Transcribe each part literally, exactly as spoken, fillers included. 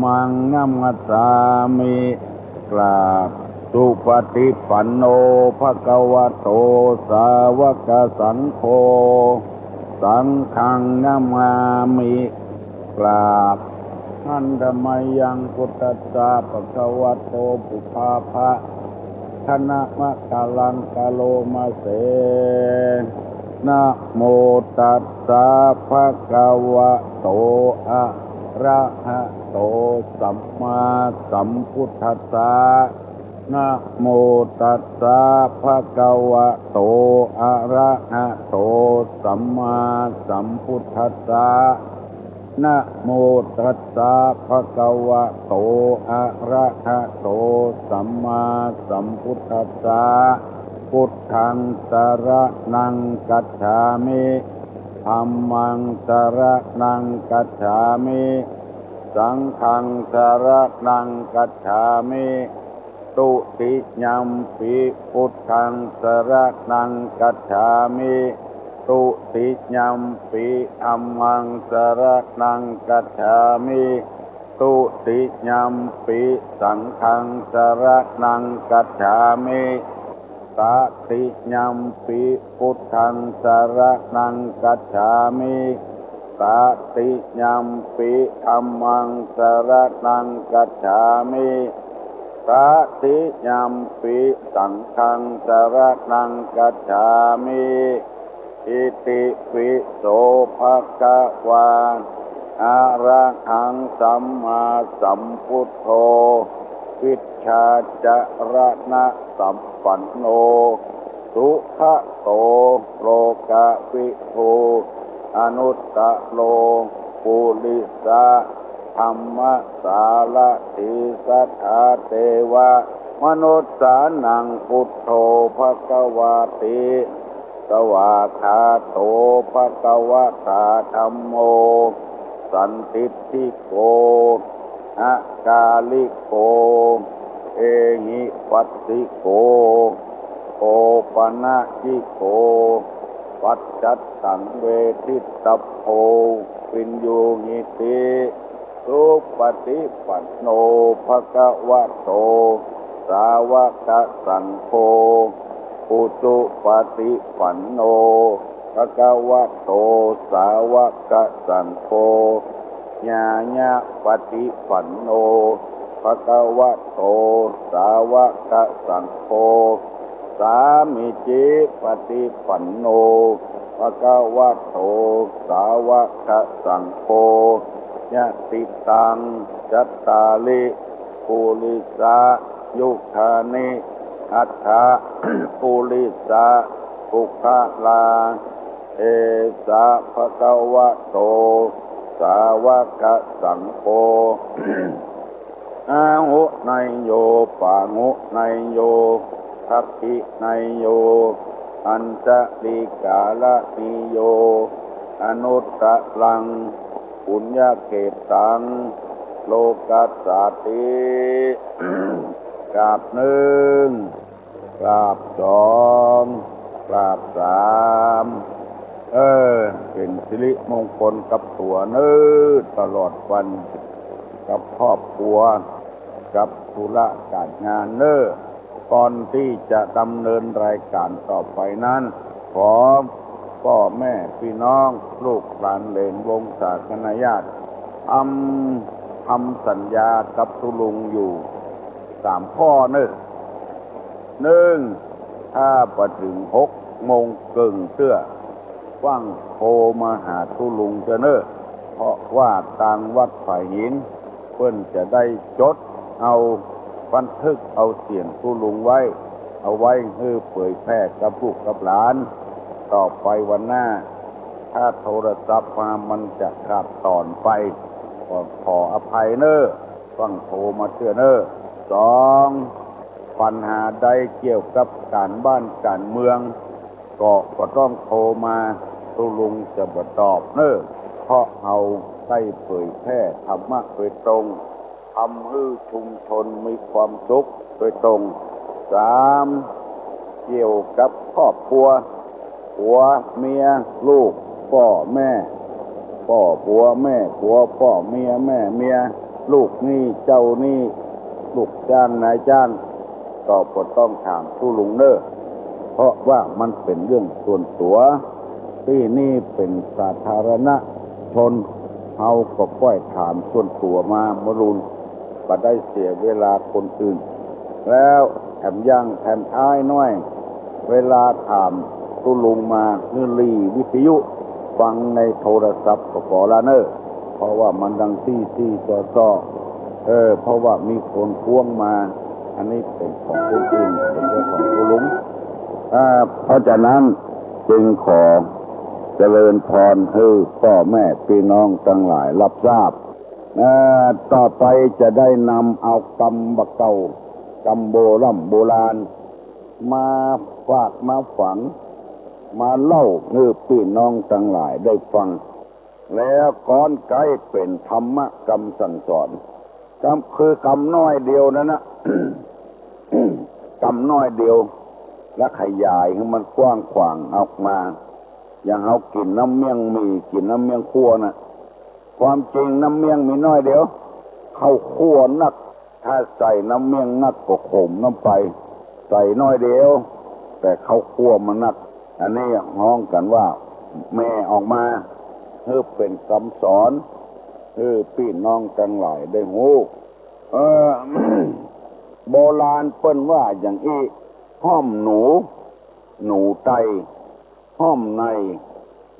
มัง นะมัสสามิ กราบ สุปฏิปันโน ภะคะวะโต สาวกสังโฆ สังฆัง นะมามิ กราบ หันธะมะยัง พุทธัสสะ ภะคะวะโต ปุพพะ ภะคะนะมะกะลัง กะโรมะเส นะโมตัสสะ ภะคะวะโต อะระหะโต สัมมาสัมพุทธัสสะ นะโมตัสสะ ภะคะวะโต อะระหะโต สัมมาสัมพุทธัสสะ นะโมตัสสะ ภะคะวะโต อะระหะโต สัมมาสัมพุทธัสสะ พุทธัง สะระณัง คัจฉามิ ธัมมัง สะระณัง คัจฉามิ สังฆัง สะระณัง คัจฉามิ ทุติยัมปิ พุทธัง สะระณัง คัจฉามิ ทุติยัมปิ ธัมมัง สะระณัง คัจฉามิ ทุติยัมปิ สังฆัง สะระณัง คัจฉามิ ตติยัมปิ พุทธัง สะระณัง คัจฉามิ ตติยัมปิ ธัมมัง สะระณัง คัจฉามิ ตติยัมปิ สังฆัง สะระณัง คัจฉามิ อิติปิโส ภะคะวา อะระหัง สัมมาสัมพุทโธ วิชชาจะระณะสัมปันโน สุขะโต โลกะวิทู อนุตตะโร ปุริสะธัมมะสารถี สัทธาเตวะมนุสสานัง พุทโธ ภะคะวาติ สวากขาโต ภะคะวะตา ธัมโม สันทิฏฐิโก อะกาลิโก เอหิปัสสิโก โอปะนะยิโก ปัจจัตตัง เวทิตตัพโพ วินยูหิติ สุปฏิปันโน ภะคะวะโต สาวกสังโฆ อุจุปฏิปันโน ภะคะวะโต สาวกสังโฆ ญาณปฏิปันโน ภะคะวะโต สาวกสังโฆ สามีจิปฏิปันโน ภะคะวะโต สาวกสังโฆ ยะติตัง จัตตาริ ปุริสายุคานิ อัตถะ ปุริสะปุคคลา เอสะ ภะคะวะโต สาวกสังโฆ อาหุเนยโย ปาหุเนยโย ทักขิเนยโย อัญชลีกาละนีโย อนุตตะรัง ปุญญเขตตัง โลกัสสาติ กราบนึ่ง กราบสอง กราบสาม เออ เป๋นสิริมงคลกับตั๋วเน้อ ตลอดวัน กับครอบครัว กับธุระก๋านงานเน้อ ก่อนตี้จะดำเนินรายก๋านต่อไปนั้น ขอป้อแม่ปี้น้อง ลูกหลานเหลนวงศาคณาญาติ ทำ ทำสัญญากับตุ๊ลุงอยู่สามข้อเน้อ นึ่ง ถ้าบ่เถิงหกโมงเกิ่งเตื้อ ฟั่งโทรมาหาตุ๊ลุงเตื้อเน้อ เพราะว่าตางวัดผาหิน เปิ้นจะได้จดเอา บันทึกเอาเสียงตุ๊ลุงไว้ เอาไว้หื้อเผยแผ่กับลูกกับหลาน ต่อไปวันหน้า ถ้าโทรศัพท์มามันจะขาดตอนไป ก็ขออภัยเน้อ ฟั่งโทรมาเตื้อเน้อ สอง ปัญหาใดเกี่ยวกับก๋านบ้านก๋านเมือง ก็ ก็ต้องโทรมา ตุ๊ลุงจะบ่ตอบเน้อ เพราะเฮาได้เผยแผ่ธรรมะโดยตรง ทำหื้อชุมชนมีความสุขโดยตรง สาม เกี่ยวกับครอบครัว ผัวเมียลูกป้อแม่ ป้อผัวแม่ผัว ป้อเมียแม่เมีย ลูกหนี้เจ้าหนี้ ลูกจ้างนายจ้าง ก็บ่ต้องถามตุ๊ลุงเน่อ เพราะว่ามันเป๋นเรื่องส่วนตั๋ว ตี้นี่เป๋นสาธารณชน เฮาก็ก้อยถามส่วนตั๋วมาบ่ลูน บ่ได้เสียเวลาคนอื่น แล้วแถมยังแถมท้ายน้อย เวลาถามตุ๊ลุงมาหื้อหลีวิทยุฟังในโทรศัพท์ก็ปอละเน่อ เพราะว่ามันดังซี้ๆ ซ้อๆ เออ เพราะว่ามีคนฟ้องมา อันนี้เป๋นของคนอื่น บ่ใจ้ของตุ๊ลุง อ่า เพราะฉะนั้นจึงขอเจริญพรหื้อป้อแม่ปี้น้องตังหลายฮับทราบ เอ่อ ต่อไปจะได้นำเอากำบ่าเก่า กำโบร่ำโบราณ มาฝากมาฝัง มาเล่าหื้อปี้น้องตังหลายได้ฟัง แล้วก้อนไก๊เป๋นธรรมะกำสั่งสอน กำ คือกำน้อยเดียวนั้นนะ กำน้อยเดียว แล้วขยายหื้อมันกว้างขวางออกมา อย่างเฮากิ๋นน้ำเมี่ยงหมี่ กิ๋นน้ำเมี่ยงคั่วน่ะ ความจริงน้ำเมี่ยงมีน้อยเดียว ข้าวคั่วนัก ถ้าใส่น้ำเมี่ยงนักก็ขมน้ำไป ใส่น้อยเดียว แต่ข้าวคั่วมันนัก อันนี้ฮ้องกั๋นว่าแม่ออกมา หื้อเป๋นกำสอน หื้อปี้น้องตังหลายได้ฮู้ เออ โบราณเปิ้นว่าอย่างอี้ ห้อมหนู หนูไต ห้อมใน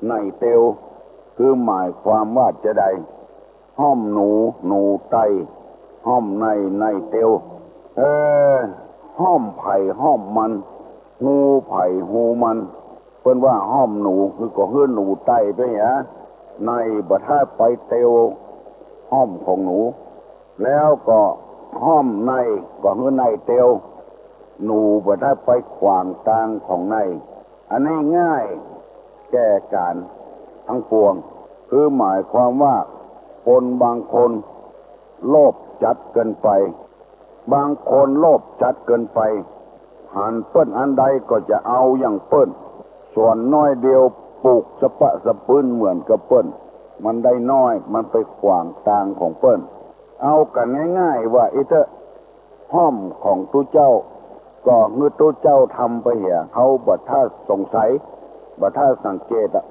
ในเตียว คือหมายความว่าจาใด ห้อมหนู หนูไต ห้อมใน ในเตียว เออ ห้อมไผห้อมมัน ฮูไผฮูมัน เปิ้นว่าห้อมหนู คือก็หื้อหนูไตไปเหีย ในบ่ถ้าไปเตียว ห้อมของหนู แล้วก็ห้อมใน ก็หื้อในเตียว หนูบ่ถ้าไปขวางตางของใน อันนี้ง่ายแก่ก๋านตังปวง คือหมายความว่าคนบางคนโลภจัดเกินไป บางคนโลภจัดเกินไป หันเปิ้นอันใดก็จะเอาอย่างเปิ้น ส่วนน้อยเดียวปลูกสะปะสะปื้นเหมือนกับเปิ้น มันได้น้อย มันไปขวางตางของเปิ้น เอากั๋นง่ายๆ ว่าอี้เต๊อะ ห้อมของตุ๊เจ้า ก็หื้อตุ๊เจ้าทำไปเหีย เฮาบ่ถ้าสงสัย บ่ถ้าสังเกตอะ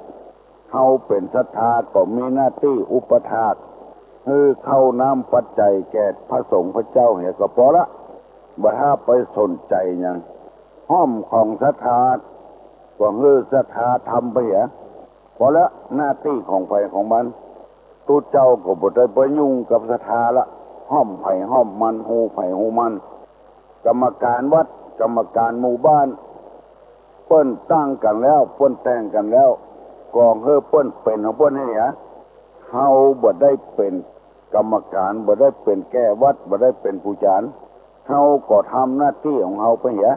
เฮาเป๋นศรัทธาก็มีหน้าตี้อุปถาก หื้อข้าวน้ำปัจจัยแก่พระสงฆ์พระเจ้าเหียก็ปอละ บ่ถ้าไปสนใจ๋หยัง ห้อมของศรัทธา ก็หื้อศรัทธาทำไปเหีย ปอละ หน้าตี้ของใผของมัน ตุ๊เจ้าก็บ่ได้ไปยุ่งกับศรัทธาละ ห้อมไผห้อมมัน ฮูไผฮูมัน กรรมการวัด กรรมการหมู่บ้าน เปิ้นตั้งกั๋นแล้ว เปิ้นแต่งกั๋นแล้ว ก็หื้อเปิ้นเป๋นของเปิ้นเหีย เฮาบ่ได้เป๋นกรรมการ บ่ได้เป๋นแก่วัด บ่ได้เป๋นผู้จ๋าร เฮาก็ทำหน้าตี้ของเฮาไปเหีย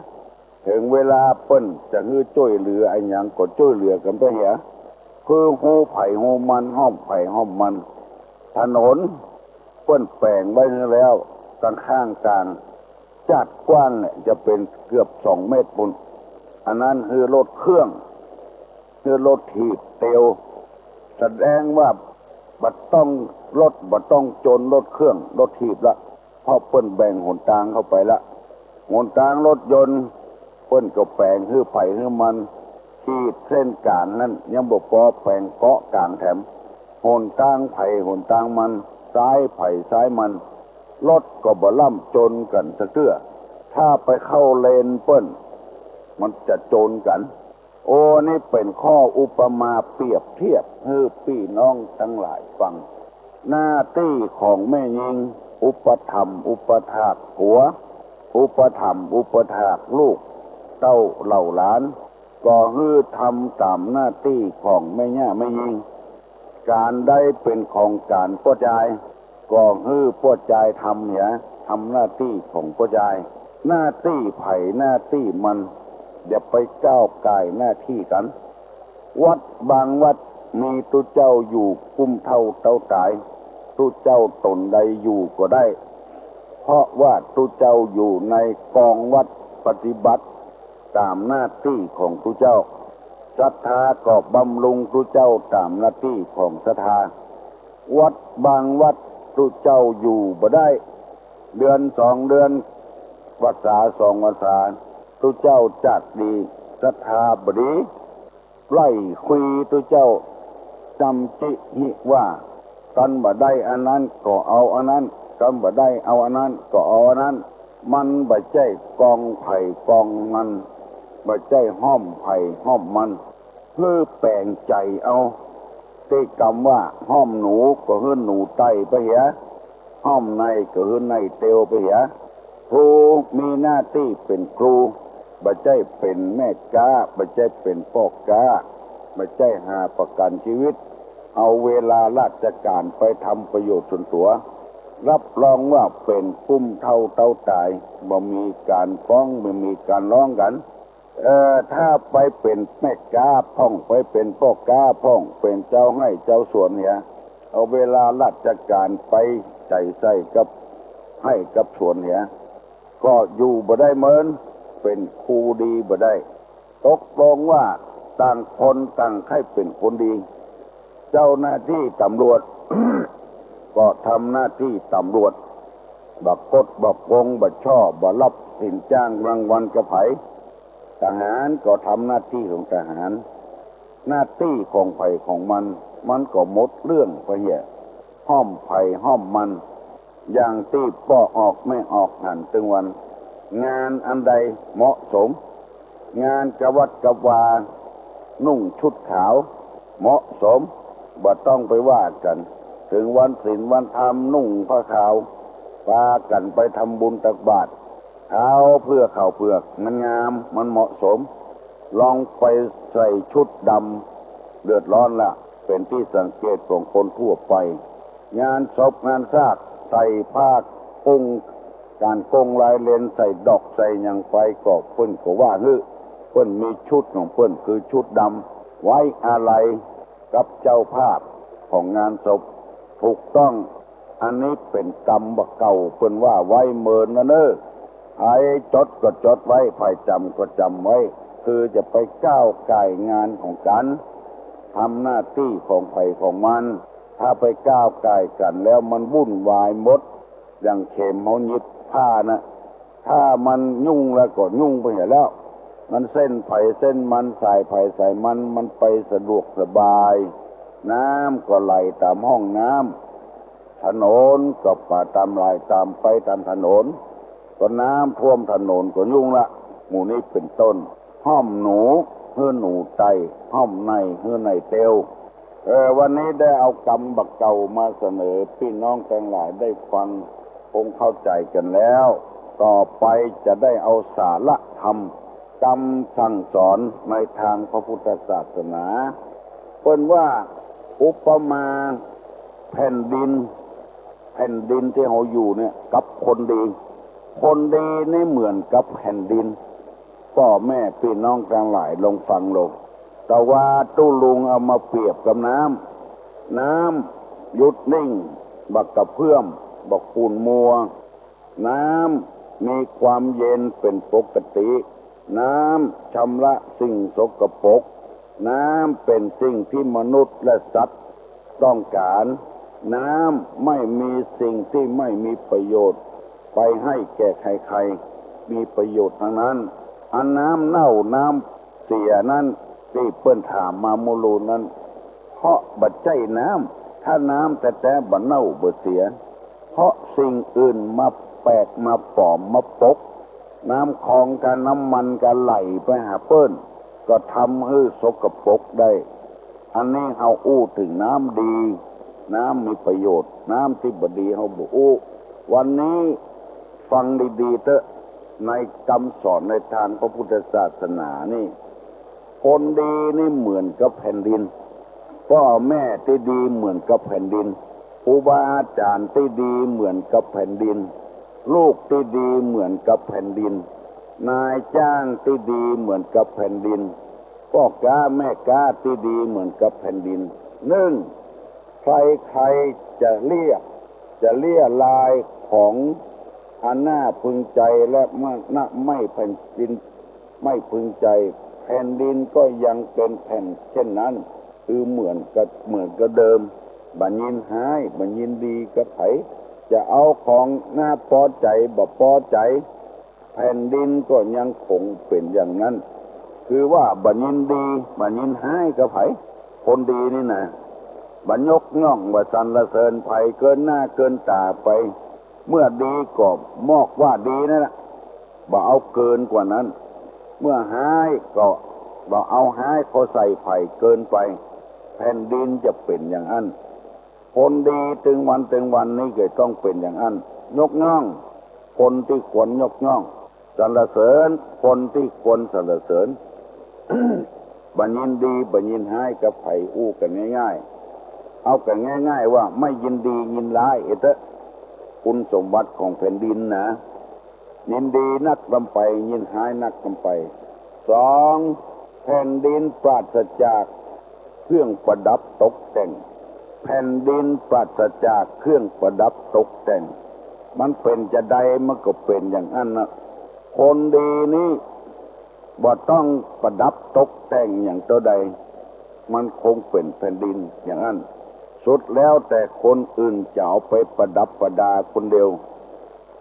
เถิงเวลาเปิ้นจะหื้อจ้วยเหลืออะหยังก็จ้วยเหลือกั๋นไปเหีย คือฮูไผฮูมัน ห้อมไผห้อมมัน ถนนเปิ้นแป๋งไว้หื้อแล้ว ตังข้างตาง จาดกว้างเนี่ยจะเป๋นเกือบสองเมตรปู๊น อันนั้นหื้อรถเครื่อง หื้อรถถีบเตียว แสดงว่าบ่ต้อง รถบ่ต้องจนรถเครื่อง รถถีบละ เพราะเปิ้นแบ่งหนตางเข้าไปละ หนตางรถยนต์ เปิ้นก็แป๋งหื้อไผหื้อมัน ขีดเส้นก๋านนั้น ยังบ่ปอ แป๋งเกาะก๋างแถม หนตางไผหนตางมัน ซ้ายไผซ้ายมัน รถก็บ่ล่ำจนกั๋นสักเตื้อ ถ้าไปเข้าเลนเปิ้น มันจะจนกั๋น โอ้ นี่เป๋นข้ออุปมาเปรียบเทียบหื้อปี้น้องตังหลายฟัง หน้าตี้ของแม่ญิง อุปถัมภ์อุปถากผัว อุปถัมภ์อุปถากลูกเต้าเหล่าหลาน ก็หื้อทำต๋ามหน้าตี้ของแม่หญ้าแม่ญิง ก๋านใดเป๋นของก๋านป้อจาย ก็หื้อป้อจายทำเหีย ทำหน้าตี้ของป้อจาย หน้าตี้ไผหน้าตี้มัน อย่าไปก้าวก่ายหน้าตี้กั๋น วัดบางวัดมีตุ๊เจ้าอยู่กุ้มเฒ่าเต๊าต๋าย ตุ๊เจ้าต๋นใดอยู่ก็ได้ เพราะว่าตุ๊เจ้าอยู่ในกองวัดปฏิบัติต๋ามหน้าตี้ของตุ๊เจ้า ศรัทธาก็บำรุงตุ๊เจ้าต๋ามหน้าตี้ของศรัทธา วัดบางวัด ตุ๊เจ้าอยู่บ่ได้ เดือนสองเดือน พรรษาสองพรรษา ตุ๊เจ้าจากดี ศรัทธาบ่ดี ไล่คุยตุ๊เจ้า จำจิหิว่า กันบ่ได้อันนั้นก็เอาอันนั้น กันบ่ได้เอาอันนั้นก็เอาอันนั้น มันบ่ใจ้กองใผกองมัน บ่ใจ้ห้อมใผห้อมมัน หื้อแป๋งใจ๋เอา ตี้กำว่าห้อมหนูก็หื้อหนูไต่ไปเหีย ห้อมในก็หื้อในเตียวไปเหีย ครูมีหน้าตี้เป๋นครู บ่ใจ้เป๋นแม่ก๊า บ่ใจ้เป๋นป้อก๊า บ่ใจ้หาประกั๋นชีวิต เอาเวลาราชก๋านไปทำประโยชน์ส่วนตั๋ว รับรองว่าเป๋นกุ้มเถ้าเต๊าต๋าย บ่มีก๋านฟ้อง บ่มีก๋านฮ้องกั๋น เอ่อ ถ้าไปเป๋นแม่ก๊าพ่อง ไปเป๋นป้อก๊าพ่อง เป๋นจาวไฮ่จาวสวนเหีย เอาเวลาราชก๋านไปใจ๋ใส่กับไฮ่กับสวนเหีย ก็อยู่บ่ได้เหมือน เป๋นครูดีบ่ได้ ตกลงว่าต่างคนต่างใค่เป๋นคนดี เจ้าหน้าตี้ต๋ำรวจ ก็ทำหน้าตี้ต๋ำรวจ บ่กดบ่โกง บ่ช่อ บ่รับสินจ้างรางวัลกับใผ ทหารก็ทำหน้าตี้ของทหาร หน้าตี้ของใผของมัน มันก็หมดเรื่องไปเหีย ห้อมใผห้อมมัน อย่างตี้ป้อออกแม่ออกหันตึงวัน งานอันใดเหมาะสม งานกะวัดกะวา นุ่งชุดขาว เหมาะสม บ่ต้องไปว่ากั๋น เถิงวันศีลวันธรรมนุ่งผ้าขาว ปากั๋นไปทำบุญตักบาตร ข้าวเผือกข้าวเผือก มันงาม มันเหมาะสม ลองไปใส่ชุดดำ เดือดร้อนละ เป๋นตี้สังเกตของคนทั่วไป งานศพงานซาก ใส่ผ้ากุ้ง ก๋านกงลายเลน ใส่ดอกใส่หยังไป ก็เปิ้นก็ว่าหื้อ เปิ้นมีชุดของเปิ้นคือชุดดำ ไว้อาลัยกับเจ้าภาพของงานศพ ถูกต้อง อันนี้เป๋นกรรมบ่าเก่า เปิ้นว่าไว้เมินนะเน่อ ใผจดก็จดไว้ ใผจ๋ำก็จ๋ำไว้ คือจะไปก้าวก่ายงานของกั๋น ทำหน้าตี้ของใผของมัน ถ้าไปก้าวก่ายกั๋นแล้วมันวุ่นวายหมด อย่างเข็มเฮาหยิบผ้านะ ถ้ามันยุ่งแล้วก็ยุ่งไปเหียแล้ว มันเส้นใผเส้นมัน สายใผสายมัน มันไปสะดวกสบาย น้ำก็ไหลต๋ามห้องน้ำ ถนนก็ไปต๋ามไหลต๋าม ไปต๋ามถนน ก็น้ำท่วมถนนก็ยุ่งละ หมู่นี้เป๋นต้น ห้อมหนูหื้อหนูไต่ ห้อมในหื้อในเตียว เออ วันนี้ได้เอากรรมบ่าเก่ามาเสนอปี้น้องตังหลายได้ฟัง คงเข้าใจ๋กั๋นแล้ว ต่อไปจะได้เอาสาระธรรม กำสั่งสอนในตางพระพุทธศาสนา เปิ้นว่าอุปมาแผ่นดิน แผ่นดินตี้เฮาอยู่เนี่ยกับคนดี คนดีนี่เหมือนกับแผ่นดิน ป้อแม่ปี้น้องตังหลายลองฟังลง ตะวาตุ๊ลุงเอามาเปรียบกับน้ำ น้ำหยุดนิ่ง บ่กระเพื่อม บ่ขุ่นมัว น้ำมีความเย็นเป๋นปกติ น้ำชำระสิ่งสกปรก น้ำเป๋นสิ่งตี้มนุษย์และสัตว์ต้องก๋าน น้ำไม่มีสิ่งตี้ไม่มีประโยชน์ ไปหื้อแก่ใครๆ มีประโยชน์ตังนั้น อันน้ำเน่าน้ำเสียนั้น ตี้เปิ้นถามมาเมื่อลูนนั้น เพราะบ่ใจ้น้ำ ถ้าน้ำแต๊ๆ บ่เน่าบ่เสีย เพราะสิ่งอื่นมาแปลกมาป๋อมมาปก น้ำคลองกับน้ำมันก็ไหลไปหาเปิ้น ก็ทำหื้อสกปรกได้ อันนี้เฮาอู้เถิงน้ำดี น้ำมีประโยชน์ น้ำตี้บ่ดีเฮาบ่อู้ วันนี้ฟังดีๆ เต๊อะ ในกำสอนในตางพระพุทธศาสนานี่ คนดีนี่เหมือนกับแผ่นดิน ป้อแม่ตี้ดีเหมือนกับแผ่นดิน ครูบาอาจารย์ตี้ดีเหมือนกับแผ่นดิน ลูกตี้ดีเหมือนกับแผ่นดิน นายจ้างตี้ดีเหมือนกับแผ่นดิน ป้อก๊าแม่ก๊าตี้ดีเหมือนกับแผ่นดิน นึ่ง ใครๆ จะเรียก จะเรียรายของอันน่าพึงใจและไม่แผ่นดิน ไม่พึงใจ แผ่นดินก็ยังเป๋นแผ่นเช่นนั้น คือเหมือนกับ เหมือนกับเดิม บ่ยินฮ้าย บ่ยินดีกับใผ จะเอาของน่าปอใจ๋ บ่ปอใจ๋ แผ่นดินก็ยังคงเป๋นอย่างนั้น คือว่าบ่ยินดี บ่ยินฮ้ายกับใผ คนดีนี่นะ บ่ยกย่อง บ่สรรเสริญใผเกินหน้าเกินต๋าไป เมื่อดีก็มอกว่าดีนั่นแหละ บ่เอาเกินกว่านั้น เมื่อฮ้ายก็บ่เอาฮ้ายเข้าใส่ใผเกินไป แผ่นดินจะเป๋นอย่างอั้น คนดีตึงวันตึงวันนี้ก็ต้องเป๋นอย่างอั้น ยกย่องคนตี้ควรยกย่อง สรรเสริญคนตี้ควรสรรเสริญ บ่ยินดีบ่ยินฮ้ายกับใผ อู้กั๋นง่ายๆ เอากั๋นง่ายๆ ว่าไม่ยินดียินร้ายเต๊อะ คุณสมบัติของแผ่นดินนะ ยินดีนักลำไป ยินฮ้ายนักลำไป สอง แผ่นดินปราศจากเครื่องประดับตกแต่ง แผ่นดินปราศจากเครื่องประดับตกแต่ง มันเป๋นจาใดมันก็เป๋นอย่างอั้นนะ คนดีนี้บ่ต้องประดับตกแต่งอย่างเต้าใด มันคงเป๋นแผ่นดินอย่างอั้น สุดแล้วแต่คนอื่นจะเอาไปประดับประดาคนเดียว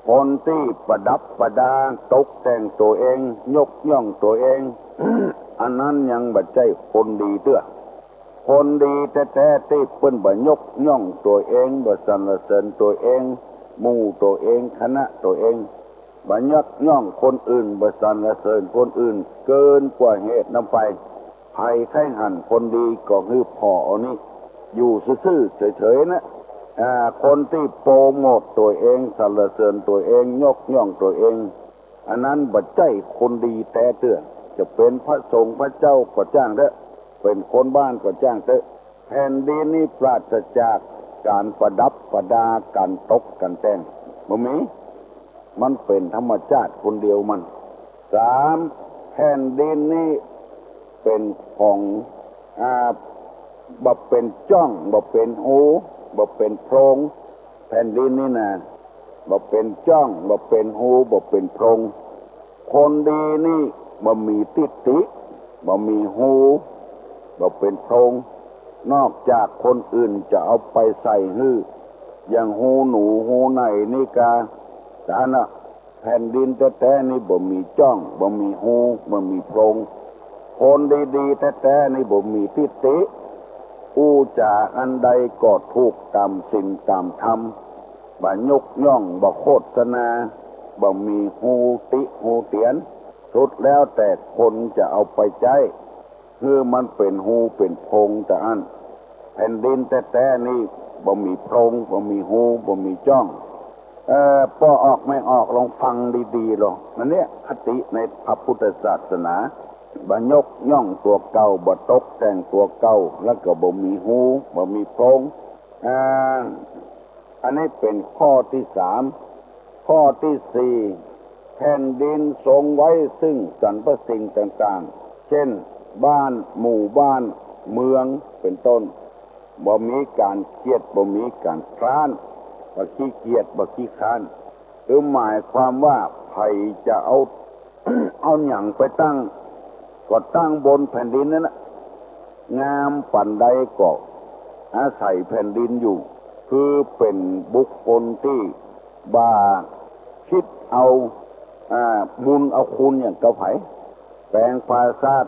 คนตี้ประดับประดาตกแต่งตั๋วเอง ยกย่องตั๋วเอง อันนั้นยังบ่ใจ้คนดีเตื้อ คนดีแต๊ๆ ตี้เปิ้นบ่ยกย่องตั๋วเอง บ่สรรเสริญตั๋วเอง หมู่ตั๋วเอง คณะตั๋วเอง บ่ยกย่องคนอื่น บ่สรรเสริญคนอื่น เกินกว่าเหตุนำไป ใผใค่หันคนดีก็หื้อผ่อเอานี้ อยู่ซื่อๆ เฉยๆ นะ อ่า คนตี้โปรโมตตั๋วเอง สรรเสริญตั๋วเอง ยกย่องตั๋วเอง อันนั้นบ่ใจ้คนดีแต๊เตื้อ จะเป๋นพระสงฆ์พระเจ้าก็จ้างเต๊อะ เป๋นคนบ้านก็จ้างเต๊อะ แผ่นดินนี้ปราศจากก๋านประดับประดา ก๋านตกก๋านแต่ง บ่มี มันเป๋นธรรมชาติคนเดียวมัน สาม แผ่นดินนี้เป๋นของ อ่า บ่เป๋นจ้อง บ่เป๋นฮู บ่เป๋นโพรง แผ่นดินนี้นะ บ่เป๋นจ้อง บ่เป๋นฮู บ่เป๋นโพรง คนดีนี้บ่มีทิฏฐิ บ่มีฮู บ่เป๋นโพรง นอกจากคนอื่นจะเอาไปใส่หื้อ อย่างฮูหนูฮูไหนนี่กา แต่อันน่ะ แผ่นดินแต๊ๆ นี่บ่มีจ้อง บ่มีฮู บ่มีโพรง คนดีๆ แต๊ๆ นี่บ่มีทิฏฐิ อู้จ๋าอันใดก็ถูกต๋ามศีลต๋ามธรรม บ่ยกย่อง บ่โฆษณา บ่มีฮูติฮูเตียน สุดแล้วแต่คนจะเอาไปใจ๊ หื้อมันเป๋นฮูเป๋นโพรงแต่อั้น แผ่นดินแต๊ๆ นี่บ่มีโพรง บ่มีฮู บ่มีจ้อง เอ่อ ป้อออกแม่ออก ลองฟังดีๆ ลอง อันเนี้ยคติในพระพุทธศาสนา บ่ยกย่องตั๋วเก่า บ่ตกแต่งตั๋วเก่า แล้วก็บ่มีฮู บ่มีโพรง อ่า อันนี้เป๋นข้อตี้สาม ข้อตี้สี่ แผ่นดินทรงไว้ซึ่งสรรพสิ่งต่างๆ เช่น บ้าน หมู่บ้าน เมือง เป๋นต้น บ่มีก๋านเคียด บ่มีก๋านคร้าน บ่ขี้เกียจ บ่ขี้คร้าน คือหมายความว่าใผจะเอา เอาหยังไปตั้ง ก็ตั้งบนแผ่นดินนั้นนะ งามปานใดก็อาศัยแผ่นดินอยู่ คือเป๋นบุคคลตี้บ่คิดเอา อ่า บุญเอาคุณอย่างกับใผ แป๋งปราสาท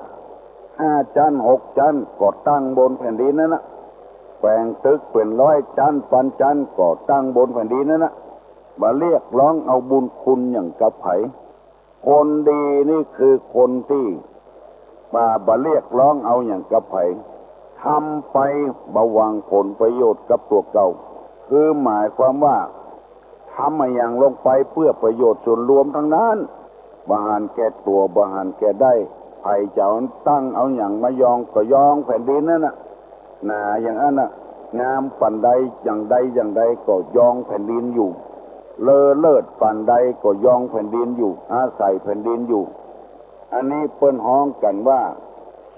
ห้าจั๊นหกจั๊นก็ตั้งบนแผ่นดินนั้นนะ แป๋งตึกเป๋นร้อยจั๊นปันจั๊นก็ตั้งบนแผ่นดินนั้นนะ บ่เรียกร้องเอาบุญคุณอย่างกับใผ คนดีนี่คือคนตี้บ่ บ่เรียกร้องเอาอย่างกับใผ ทำไปบ่หวังผลประโยชน์กับตั๋วเก่า คือหมายความว่าทำอะหยังลงไปเปื้อประโยชน์ส่วนรวมตังนั้น บ่หันแก่ตั๋ว บ่หันแก่ได้ ใผจะเอาตั้งเอาหยังมายองก็ยองแผ่นดินนั้นนะ หนาอย่างอั้นน่ะ งามปานใดอย่างใดอย่างใดก็ยองแผ่นดินอยู่ เลอเลิศปานใดก็ยองแผ่นดินอยู่ อาศัยแผ่นดินอยู่ อันนี้เปิ้นฮ้องกั๋นว่า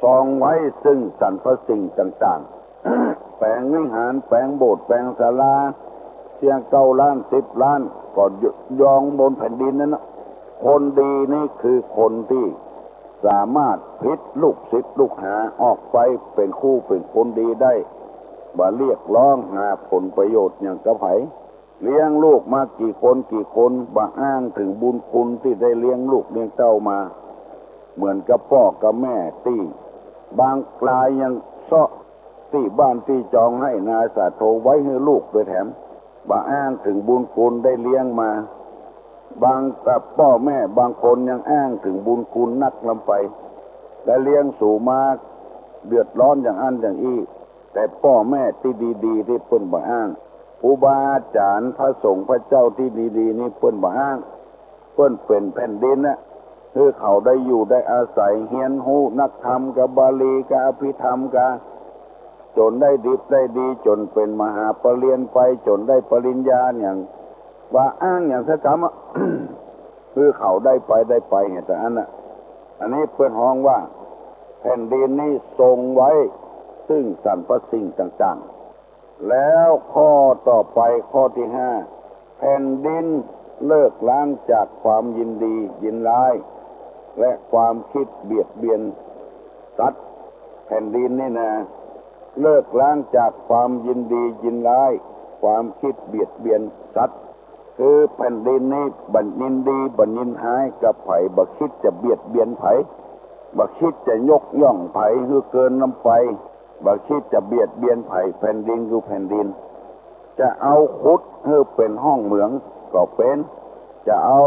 ทรงไว้ซึ่งสรรพสิ่งต่างๆ แป๋งวิหาร แป๋งโบสถ์ แป๋งศาลา เสียเก้าล้านสิบล้าน ก็ยองบนแผ่นดินนั้นนะ คนดีนี่คือคนตี้ สามารถผลิตลูกศิษย์ลูกหาออกไปเป๋นคู่เป๋นคนดีได้ บ่เรียกร้องหาผลประโยชน์หยังกับใผ เลี้ยงลูกมากี่คนกี่คน บ่อ้างเถิงบุญคุณตี้ได้เลี้ยงลูกเลี้ยงเต้ามา เหมือนกับป้อกับแม่ตี้ บางรายยังเซาะตี้บ้านตี้จองไฮ่นาสาโทไว้หื้อลูกโดยแถม บ่อ้างเถิงบุญคุณได้เลี้ยงมา บางกับป้อแม่บางคนยังอ้างเถิงบุญคุณนักล้ำไป ได้เลี้ยงสูมาเดือดร้อนอย่างอั้นอย่างอี้ แต่ป้อแม่ตี้ดีๆ ตี้เปิ้นบ่อ้าง ครูบาอาจ๋ารย์พระสงฆ์พระเจ้าตี้ดีๆ นี่เปิ้นบ่อ้าง เปิ้นเป๋นแผ่นดินนะ หื้อเขาได้อยู่ได้อาศัย เฮียนฮู้นักธรรมกาบาลีกาอภิธรรมกา จ๋นได้ดิบได้ดี จ๋นเป๋นมหาปริญญาไป จ๋นได้ปริญญาหยัง บ่อ้างหยังสักกำอะ หื้อเขาได้ไปได้ไป เหตุอันนั้นน่ะ อันนี้เปิ้นฮ้องว่าแผ่นดินนี้ทรงไว้ซึ่งสรรพสิ่งต่างๆ แล้วข้อต่อไปข้อตี้ห้า แผ่นดินเลิกล้างจากความยินดียินร้าย และความคิดเบียดเบียนสัตว์ แผ่นดินนี่นะ เลิกล้างจากความยินดียินร้าย ความคิดเบียดเบียนสัตว์ คือแผ่นดินนี้บ่ยินดีบ่ยินฮ้ายกับใผ บ่คิดจะเบียดเบียนใผ บ่คิดจะยกย่องใผหื้อเกินล้ำไป บ่คิดจะเบียดเบียนใผ แผ่นดินคือแผ่นดิน จะเอาขุดหื้อเป๋นห้องเหมืองก็เป๋น จะเอา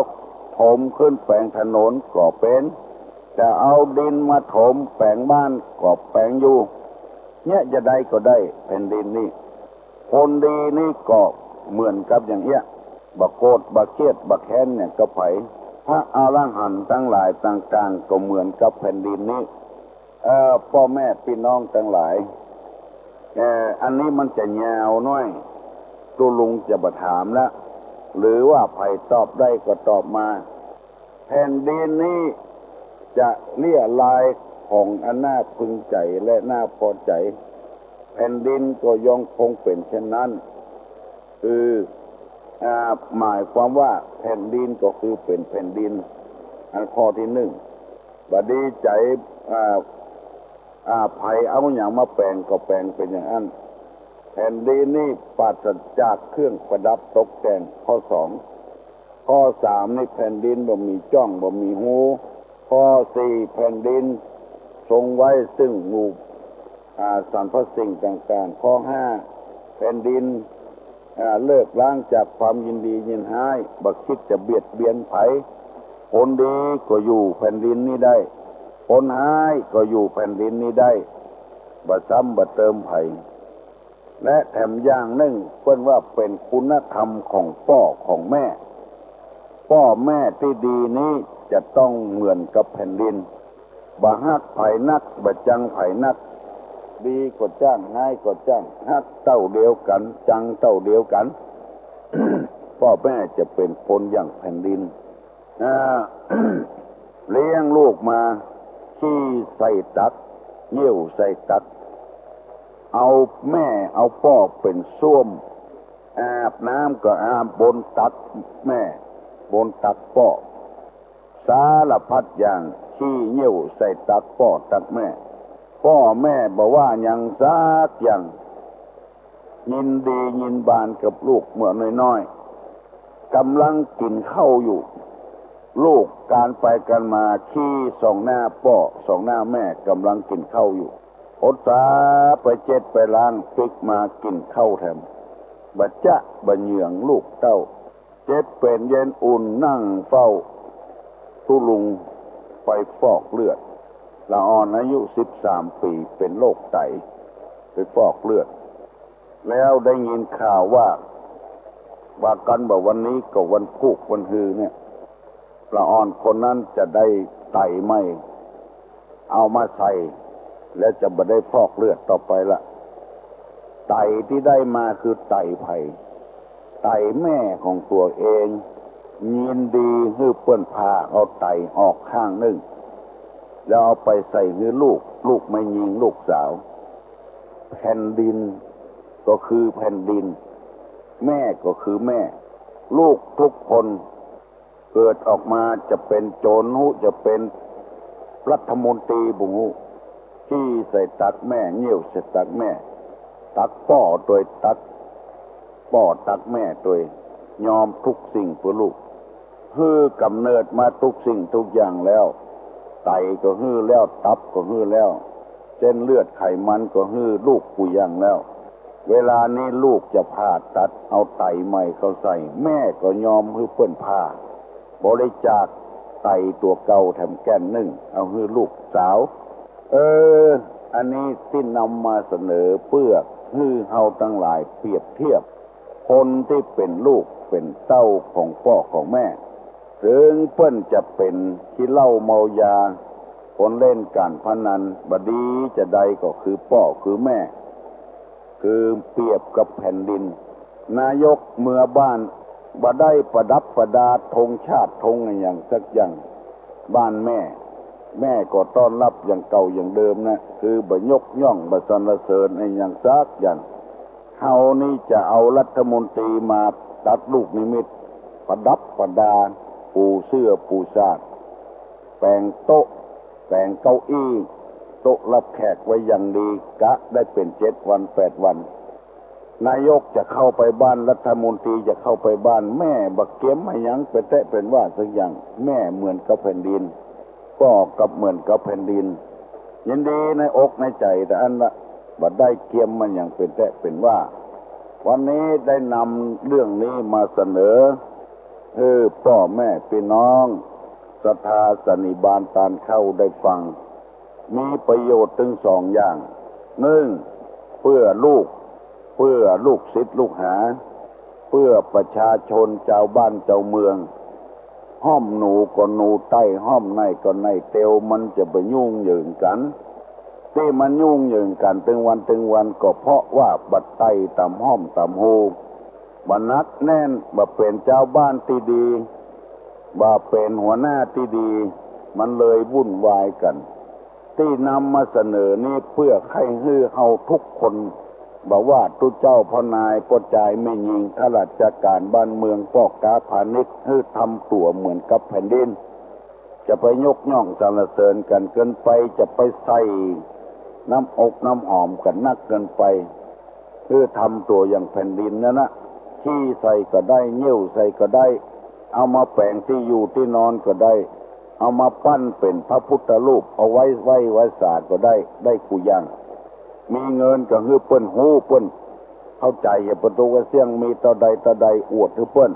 ถมขึ้นแป๋งถนนก็เป๋น จะเอาดินมาถมแป๋งบ้านก็แป๋งอยู่ เนี่ยจะได้ก็ได้แผ่นดินนี้ คนดีนี่ก็เหมือนกับอย่างเอี้ย บ่โกรธบ่เคียดบ่แค้นเนี่ยกับใผ พระอรหันต์ตังหลายต่างๆ ก็เหมือนกับแผ่นดินนี้ เอ่อ ป้อแม่ปี้น้องตังหลาย เอ่อ อันนี้มันจะยาวหน้อย ตุ๊ลุงจะบ่ถามละ หรือว่าใผตอบได้ก็ตอบมา แผ่นดินนี้จะเลี้ยลายของอันน่าพึงใจ๋และน่าพอใจ๋ แผ่นดินก็ยังคงเป๋นเช่นนั้น คือ อ่า หมายความว่าแผ่นดินก็คือเป๋นแผ่นดิน อันข้อตี้นึ่ง บ่ดีใจ๋ อ่า อ่า ใผเอาหยังมาแป๋งก็แป๋งเป๋นอย่างอั้น แผ่นดินนี้ปราศจากเครื่องประดับตกแต่ง ข้อสอง ข้อสามนี่แผ่นดินบ่มีจ้องบ่มีฮู ข้อสี่แผ่นดินทรงไว้ซึ่งหมู่ อ่า สรรพสิ่งต่างๆ ข้อห้าแผ่นดิน อ่า เลิกล้างจากความยินดียินฮ้าย บ่คิดจะเบียดเบียนใผ คนดีก็อยู่แผ่นดินนี้ได้ คนฮ้ายก็อยู่แผ่นดินนี้ได้ บ่ซ้ำบ่เติมใผ และแถมอย่างนึ่งเปิ้นว่าเป๋นคุณธรรมของป้อของแม่ ป้อแม่ตี้ดีนี้จะต้องเหมือนกับแผ่นดิน บ่ฮักใผนัก บ่จังใผนัก ดีก็จ้าง ฮ้ายก็จ้าง ฮักเต้าเดียวกั๋น จังเต้าเดียวกั๋น ป้อแม่จะเป๋นคนอย่างแผ่นดิน อ่า เลี้ยงลูกมา ขี้ใส่ตัก เยี่ยวใส่ตัก เอาแม่เอาป้อเป๋นส้วม อาบน้ำก็อาบบนตักแม่ บนตักป้อ สารพัดอย่าง ขี้เยี่ยวใส่ตักป้อตักแม่ ป้อแม่บ่ว่าหยังสักอย่าง ยินดียินบานกับลูกเมื่อน้อยๆ ก่ำลังกิ๋นข้าวอยู่ ลูกก๋านไปก๋านมา ขี้ส่องหน้าป้อส่องหน้าแม่ ก่ำลังกิ๋นข้าวอยู่ อดต๋าไปเจ็ดไปล้าง ปิ๊กมากิ๋นข้าวแถม บ่จ๊ะบ่เหยืองลูกเต้า เจ็บเป๋นเย็นอุ่นนั่งเฝ้าตุ๊ลุงไปฟอกเลือด ละอ่อนอายุสิบสามปี๋ เป๋นโรคไต ไปฟอกเลือด แล้วได้ยินข่าวว่า ว่ากั๋นว่าวันนี้ก็วันพูกวันฮือเนี่ย ละอ่อนคนนั้นจะได้ไตใหม่ เอามาใส่ แล้วจะบ่ได้ฟอกเลือดต่อไปละ ไตตี้ได้มาคือไตใผ ไตแม่ของตั๋วเอง ยินดีหื้อเปิ้นผ่าเอาไตออกข้างนึ่ง แล้วเอาไปใส่หื้อลูก ลูกแม่ญิงลูกสาว แผ่นดินก็คือแผ่นดิน แม่ก็คือแม่ ลูกทุกคน เกิดออกมาจะเป๋นโจ๋รฮู้ จะเป๋นรัฐมนตรีบ่ฮู้ ขี้ใส่ตักแม่ เยี่ยวใส่ตักแม่ ตักป้อตวย ตักป้อตักแม่ตวย ยอมทุกสิ่งเปื้อลูก หื้อกำเนิดมาทุกสิ่งทุกอย่างแล้ว ไตก็หื้อแล้ว ตับก็หื้อแล้ว เส้นเลือดไขมันก็หื้อลูกกู้อย่างแล้ว เวลานี้ลูกจะผ่าตัดเอาไตใหม่เข้าใส่ แม่ก็ยอมหื้อเปิ้นผ่า บริจาคไตตั๋วเก่าแถมแก่นนึ่ง เอาหื้อลูกสาว เออ อันนี้ตี้นำมาเสนอเปื้อหื้อเฮาตังหลายเปรียบเทียบ คนตี้เป๋นลูกเป๋นเต้าของป้อของแม่ เถิงเปิ้นจะเป๋นขี้เหล้าเมายา คนเล่นก๋านพนัน บ่ดีจาใดก็คือป้อคือแม่ คือเปรียบกับแผ่นดิน นายกเมือบ้าน บ่ได้ประดับประดาธงชาติธงอะหยังสักอย่าง บ้านแม่ แม่ก็ต้อนรับอย่างเก่าอย่างเดิมนะ คือบ่ยกย่องบ่สรรเสริญอะหยังสักอย่าง เฮานี่จะเอารัฐมนตรีมาตัดลูกนิมิต ประดับประดา ปูเสื้อปูซาก แป๋งโต๊ะ แป๋งเก้าอี้ โต๊ะรับแขกไว้อย่างดี กะได้เป๋นเจ็ดวันแปดวัน นายกจะเข้าไปบ้าน รัฐมนตรีจะเข้าไปบ้าน แม่บ่เกียมอะหยังเป๋นแต๊เป๋นว่าสักอย่าง แม่เหมือนกับแผ่นดิน ป้อก็เหมือนกับแผ่นดิน ยินดีในอกในใจ๋แต่อันละ บ่ได้เกียมอะหยังเป๋นแต๊เป๋นว่า วันนี้ได้นำเรื่องนี้มาเสนอ หื้อป้อแม่ปี้น้อง ศรัทธาสันนิบาตตานเข้าได้ฟัง มีประโยชน์ตึงสองอย่าง นึ่ง เปื้อลูก เปื้อลูกศิษย์ลูกหา เปื้อประชาชนจาวบ้านจาวเมือง ห้อมหนูก็หนูไต้ ห้อมไน่ก็ไน่เตียว มันจะบ่ยุ่งเหยิงกั๋น ตี้มันยุ่งเหยิงกั๋นตึงวันตึงวันก็เพราะว่าบ่ไต้ต๋ามห้อมต๋ามฮู บ่หนักแน่น บ่เป๋นจาวบ้านตี้ดี บ่เป๋นหัวหน้าตี้ดี มันเลยวุ่นวายกั๋น ตี้นำมาเสนอนี้เปื้อใค่หื้อเฮาทุกคน บ่ว่าตุ๊เจ้าพ่อนายป้อจายแม่ญิง ข้าราชก๋านบ้านเมือง ป้อก๊าพาณิชย์ หื้อทำตั๋วเหมือนกับแผ่นดิน จะไปยกย่องสรรเสริญกั๋นเกินไป จะไปใส่น้ำอบน้ำหอมกั๋นนักเกินไป หื้อทำตั๋วอย่างแผ่นดินนั้นนะ ขี้ใส่ก็ได้ เยี่ยวใส่ก็ได้ เอามาแป๋งตี้อยู่ตี้นอนก็ได้ เอามาปั้นเป๋นพระพุทธรูปเอาไว้ไหว้ไหว้สาก็ได้ ได้กู้อย่าง มีเงินก็หื้อเปิ้นฮู้ เปิ้นเข้าใจ๋ อย่าประตูกระเสี้ยง มีเต้าใดเต้าใดอวดหื้อเปิ้น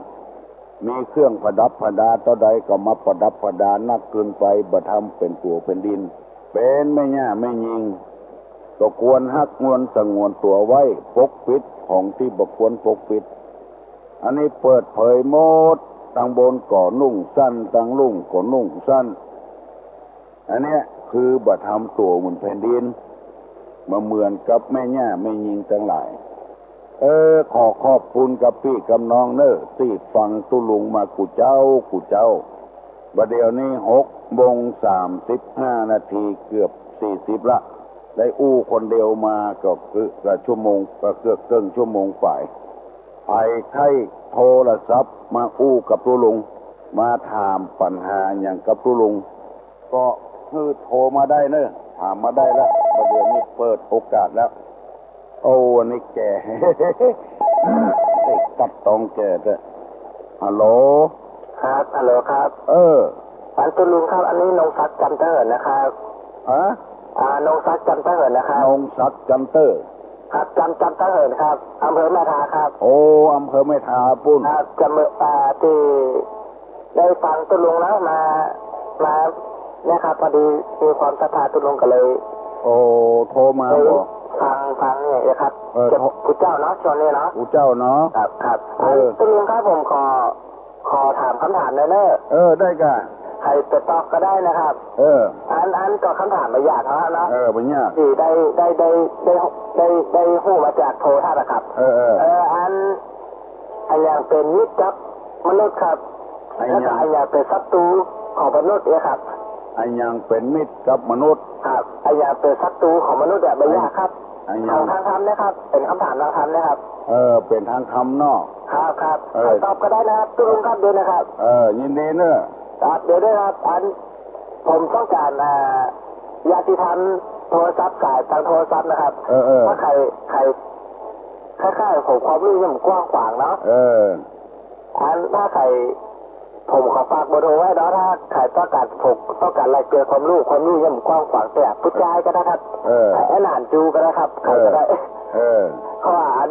มีเครื่องประดับประดาเต้าใดก็มาประดับประดานักเกินไป บ่ทำเป๋นตั๋วแผ่นดิน เป๋นแม่หญ้าแม่ญิง ก็ควรฮักงวนสงวนตั๋วไว้ ปกปิดของตี้บ่ควรปกปิด อันนี้เปิดเผยหมด ตังบนก็นุ่งสั้น ตังลุ่มก็นุ่งสั้น อันเนี้ยคือบ่ทำตั๋วเหมือนแผ่นดิน บ่เหมือนกับแม่หญ้าแม่ญิงตังหลาย เออ ขอขอบคุณกับปี้กับน้องเน่อ ตี้ฟังตุ๊ลุงมากู้เจ๊ากู้เจ๊า บ่าเดี่ยวนี้หกโมงสามสิบห้านาที เกือบสี่สิบละ ได้อู้คนเดียวมาก็คือ ก็ชั่วโมง ก็เกือบเกิ่งชั่วโมงป๋าย ใผใค่โทรศัพท์มาอู้กับตุ๊ลุง มาถามปัญหาหยังกับตุ๊ลุง ก็คือโทรมาได้เน่อ ถามมาได้ละ บ่าเดี่ยวนี้เปิดโอกาสแล้ว โอ้ อันนี้แก่ ไอ้ตัดตองแก่แต๊ ฮัลโหล ครับ ฮัลโหลครับ เออ อันตุ๊ลุงครับ อันนี้นงศักดิ์ จันทเหินนะครับ ฮะ อ่า นงศักดิ์ จันทเหินนะครับ นงศักดิ์ จันเตอร์ ครับ จัน จันทเหินครับ อำเภอแม่ทาครับ โอ้ อำเภอแม่ทาปู้น ครับ จะเมือ อ่า ตี้ได้ฟังตุ๊ลุงแล้วมา มาเนี่ยครับ พอดีมีความศรัทธาตุ๊ลุงก็เลย โอ้ โทรมาบ่ ฟัง ฟังเนี่ยนะครับ เออ จะ โทร กู้เจ้าเนาะ ช่วงนี้เนาะ กู้เจ้าเนาะ ครับ ครับ เออ ตุ๊ลุงครับ ผมขอ ขอถามกำถามหน่อยเน่อ เออ ได้ก่ะ ใผจะตอบก็ได้นะครับ เออ อัน อันก็กำถามบ่ยากเนาะ เนาะ เออ บ่ยาก ตี้ได้ ได้ ได้ ได้ ได้ ได้ฮู้มาจากโทรทัศน์อะครับ เออ เออ เออ อัน อะหยังเป๋นมิตรกับมนุษย์ครับ อะหยัง แล้วก็อะหยังเป๋นศัตรู๋ของมนุษย์เนี่ยครับ อะหยังเป๋นมิตรกับมนุษย์ ครับ อะหยังเป๋นศัตรู๋ของมนุษย์เนี่ย บ่ยากครับ อะหยัง ของทางธรรมนะครับ เป๋นกำถามทางธรรมนะครับ เออ เป๋นทางธรรมเนาะ ครับ ครับ เออ ใผตอบก็ได้นะครับ ตุ๊ลุงครับ เดี๋ยวนะครับ เออ ยินดีเน่อ ครับ เดี๋ยวด้วยครับ อัน ผมต้องก๋าน อ่า ญาติธรรมโทรศัพท์ สายตางโทรศัพท์นะครับ เออ เออ ถ้าใผ ใผ คล้ายๆ ผมความรู้ยังบ่กว้างขวางเนาะ เออ อันถ้าใคร ผมขอฝากเบอร์โทรไว้เนาะ ถ้าใครต้องการ ผมต้องการแลกเปลี่ยนความรู้ ความรู้ยังบ่กว้างขวาง แต่ผู้จายก็ได้ครับ เออ ไอ้หลานจูก็ได้ครับ ใครก็ได้ เออ เออ เพราะว่าอัน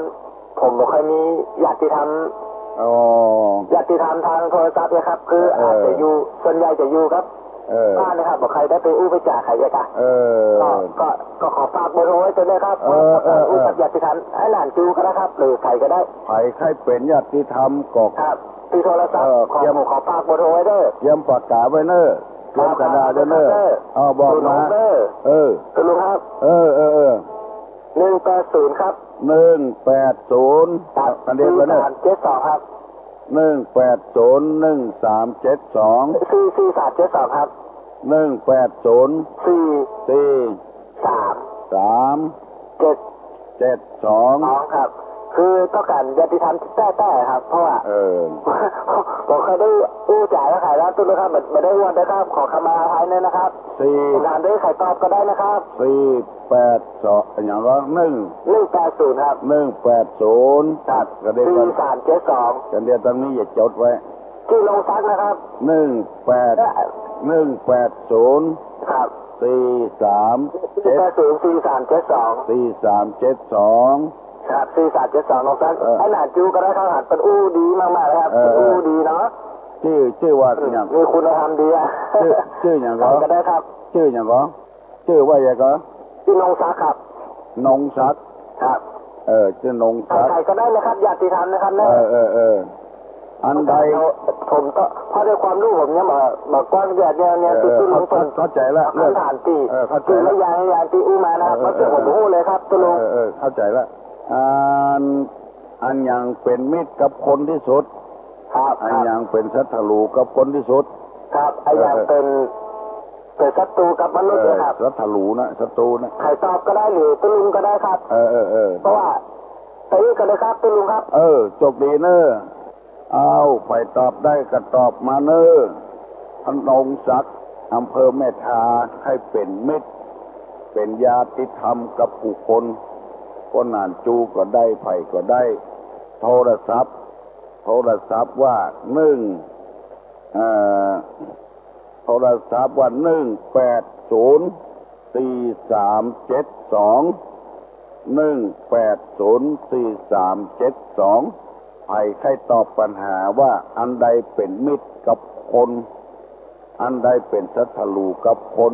ผมบ่ค่อยมีญาติธรรม อ๋อ ญาติธรรมทางโทรศัพท์เนี่ยครับ คือ เออ อาจจะอยู่ ส่วนใหญ่จะอยู่กับ เออ บ้านนะครับ บ่ค่อยได้ไปอู้ไปจ๋าใครเลยครับ เออ ก็ ก็ ก็ขอฝากเบอร์โทรไว้เถอะนะครับ เออ เออ เออ อู้กับญาติธรรม ไอ้หลานจูก็ได้ครับ หรือใครก็ได้ ใผใค่เป๋นญาติธรรมก็ ครับ ที่โทรศัพท์ เออ ขอ เตรียม ผมขอฝากเบอร์โทรไว้เด้อ เตรียมปากกาไว้เน้อ เตรียมกระดาษไว้เน้อ ครับ เอา บอกมา เออ เออ คุณลุงครับ เออ เออ เออ หนึ่งแปดศูนย์ ครับ หนึ่งแปดศูนย์ ครับ อันเดียวกันเน้อ สี่สามเจ็ดสอง ครับ หนึ่งแปดศูนย์ หนึ่งสามเจ็ดสอง สี่ สี่สามเจ็ดสอง ครับ หนึ่งแปดศูนย์ สี่ สี่ สาม สาม เจ็ด เจ็ดสอง สอง ครับ คือต้องการญาติธรรมแต๊ๆ ครับ เพราะว่า เออ ผมเคยได้อู้จ๋ากับใครแล้ว ตุ๊กๆ ครับ บ่ บ่ได้อวดนะครับ ขอขมาอภัยด้วยนะครับ สี่ ผมถามด้วย ใครตอบก็ได้นะครับ สี่แปดสอง อะหยังวะ หนึ่ง หนึ่งแปดศูนย์ ครับ หนึ่งแปดศูนย์ ครับ กระเดียวกัน สี่สามเจ็ดสอง กระเดียวตรงนี้อย่าจดไว้ ชื่อลงศักดิ์นะครับ หนึ่งแปด เอ่อ หนึ่งแปดศูนย์ ครับ สี่สามเจ็ด หนึ่งแปดศูนย์ สี่สามเจ็ดสอง สี่สามเจ็ดสอง ครับ สี่สามเจ็ดสอง ลงศักดิ์ เออ ไอ้หลานจูก็ได้ครับ เปิ้นอู้ดีมากๆ เลยครับ เออ เปิ้นอู้ดีเนาะ จื้อ จื้อว่าหยัง มีคุณธรรมดีอะ จื้อ จื้อหยังก็ ใครก็ได้ครับ จื้อหยังก็ จื้อว่าหยังก็ ชื่อลงศักดิ์ครับ ลงศักดิ์ ครับ เออ จื้อลงศักดิ์ ใครก็ได้นะครับ ญาติธรรมนะครับนะ เออ เออ เออ อันใด ผมก็ เพราะด้วยความรู้ผมยังบ่ บ่กว้าง เนี่ย เนี่ย เนี่ย เออ คือ คือ เข้า เข้าใจละ เอาคำถามตี้ เออ เข้าใจละ คืออย่าง อย่างตี้อู้มานะครับ เออ เพราะเดี๋ยวผม เออ บ่ฮู้เลยครับ ตกลง เออ เออ เข้าใจละ อัน อันหยังเป๋นมิตรกับคนตี้สุด ครับ อันหยังเป๋นศัตรู๋กับคนตี้สุด ครับ อันหยัง เออ เป๋น เป๋นศัตรู๋กับมนุษย์เนี่ยครับ เออ ศัตรู๋นะ ศัตรู๋นะ ใครตอบก็ได้ หรือตุ๊ลุงก็ได้ครับ เออ เออ เออ เพราะว่า ไปอีกกันเลยครับ ตุ๊ลุงครับ เออ โชคดีเน้อ เอา ใผตอบได้ก็ตอบมาเน้อ ท่านลงศักดิ์ อำเภอแม่ทา ใค่เป๋นมิตร เป๋นญาติธรรมกับกู้คน คนหลานจูก็ได้ ใผก็ได้ โทรศัพท์ โทรศัพท์ว่า หนึ่ง เอ่อ โทรศัพท์ว่า หนึ่งแปดศูนย์ สี่สามเจ็ดสอง หนึ่งแปดศูนย์ สี่สามเจ็ดสอง ใผใค่ตอบปัญหาว่าอันใดเป๋นมิตรกับคน อันใดเป๋นศัตรู๋กับคน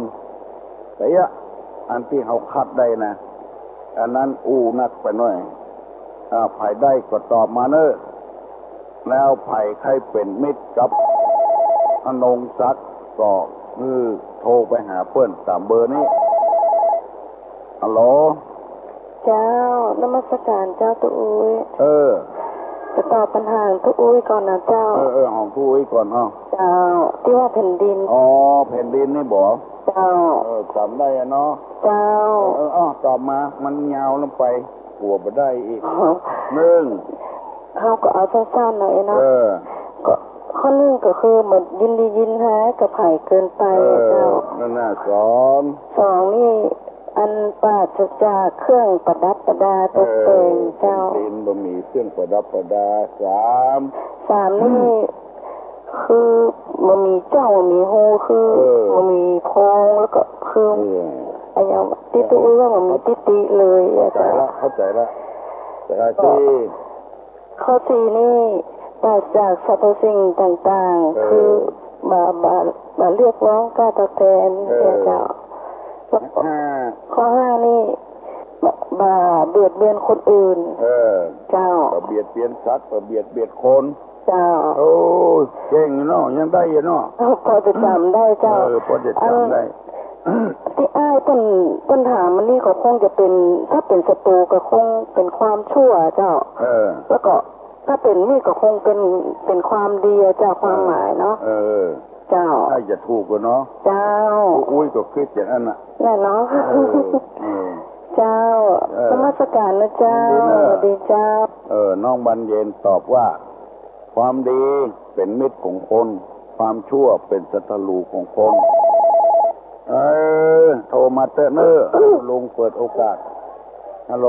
แต่ยะ อันตี้เฮาคัดได้นะ อันนั้นอู้นักไปหน้อย อ่า ใผได้ก็ตอบมาเน้อ แล้วใผใค่เป๋นมิตรกับอานงศักดิ์ก็คือโทรไปหาเปิ้นต๋ามเบอร์นี้ ฮัลโหล เจ้า นมัสการเจ้าตุ๊อุ้ย เออ จะตอบปัญหาตุ๊อุ้ยก่อนนะเจ้า เออ เออ ของตุ๊อุ้ยก่อน อ้าว เจ้า ตี้ว่าแผ่นดิน อ๋อ แผ่นดินนี่บ่ เจ้า เออ จ๋ำได้อะเนาะ เจ้า เออ เออ อ้าว ตอบมา มันยาวลงไป กั๋วบ่ได้อีก อ๋อ หนึ่ง เฮาก็เอาสั้นๆ หน่อยเนาะ เออ ก็ข้อหนึ่งก็คือบ่ยินดียินฮ้ายกับใผเกินไป เออ เจ้า นั่นน่ะ สอง สองนี่ อันปราศจากเครื่องประดับประดาตกแต่ง เออ เจ้า แผ่นดินบ่มีเครื่องประดับประดา สาม สามนี่ คือบ่มีจ้องบ่มีฮู คือ เออ บ่มีโพรง แล้วก็คือ เออ อะหยังตี้ตุ๊อุ้ยว่าบ่มีตี้ติเลยอะ เข้าใจ๋ละ เจ้า เข้าใจ๋ละ แต่ละตี้ ข้อสี่นี่ ปราศจากสรรพสิ่งต่างๆ เออ คือบ่ บ่ บ่เรียกร้องค่าตอบแทน เออ เนี่ยเจ้า แล้วก็ ห้า ข้อห้านี่ บ่ บ่เบียดเบียนคนอื่น เออ เจ้า บ่เบียดเบียนสัตว์ บ่เบียดเบียนคน เจ้า โอ้ย เก่งอยู่เนาะ ยังได้อยู่เนาะ พอจะจ๋ำได้เจ้า เออ พอจะจ๋ำได้ อัน ตี้อ้ายเปิ้น เปิ้นถามมานี่ก็คงจะเป๋น ถ้าเป๋นศัตรู๋ก็คงเป๋นความชั่วเจ้า เออ แล้วก็ถ้าเป๋นมิตรก็คงเป๋น เป๋นความดีอะเจ้า ความหมายเนาะ เออ เจ้า ถ้าจะถูกก็เนาะ เจ้า ตุ๊อุ้ยก็กึ๊ดอย่างนั้นน่ะ แน่เนาะ เออ เออ เจ้า เออ นมัสการนะเจ้า ยินดีเนาะ สวัสดีเจ้า เออ น้องบานเย็นตอบว่า ความดีเป๋นมิตรของคน ความชั่วเป๋นศัตรู๋ของคน เออ โทรมาเต๊อะเน้อ ลุงเปิดโอกาส ฮัลโหล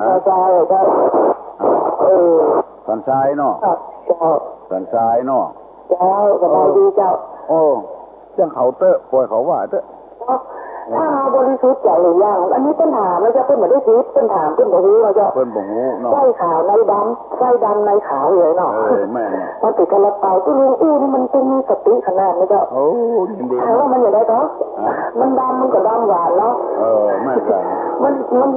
ฮะ เจ้า เจ้า เออ สันทรายเนาะ เจ้า สันทรายเนาะ เจ้า สบายดีเจ้า โอ้ เจื้องเขาเต๊อะ ป่อยเขาว่าเต๊อะ ถ้าเฮาบริสุทธิ์ใจ๋หรือยัง อันนี้เปิ้นถามนะเจ้า เปิ้นบ่ได้ผิด เปิ้นถาม เปิ้นบ่ฮู้นะเจ้า เปิ้นบ่ฮู้เนาะ ไส้ขาวในดำ ไส้ดำในขาวอยู่เนาะ เออ แม่นเนาะ มันเป๋นซาลาเปา ตุ๊ลุงอู้นี่มันเป๋นมีสติขนาดนี้เจ้า โอ้ ยินดี ถามว่ามันอย่างใดก็ ฮะ มันดำมันก็ดำหวานเนาะ เออ แม่นจ้ะ มัน มัน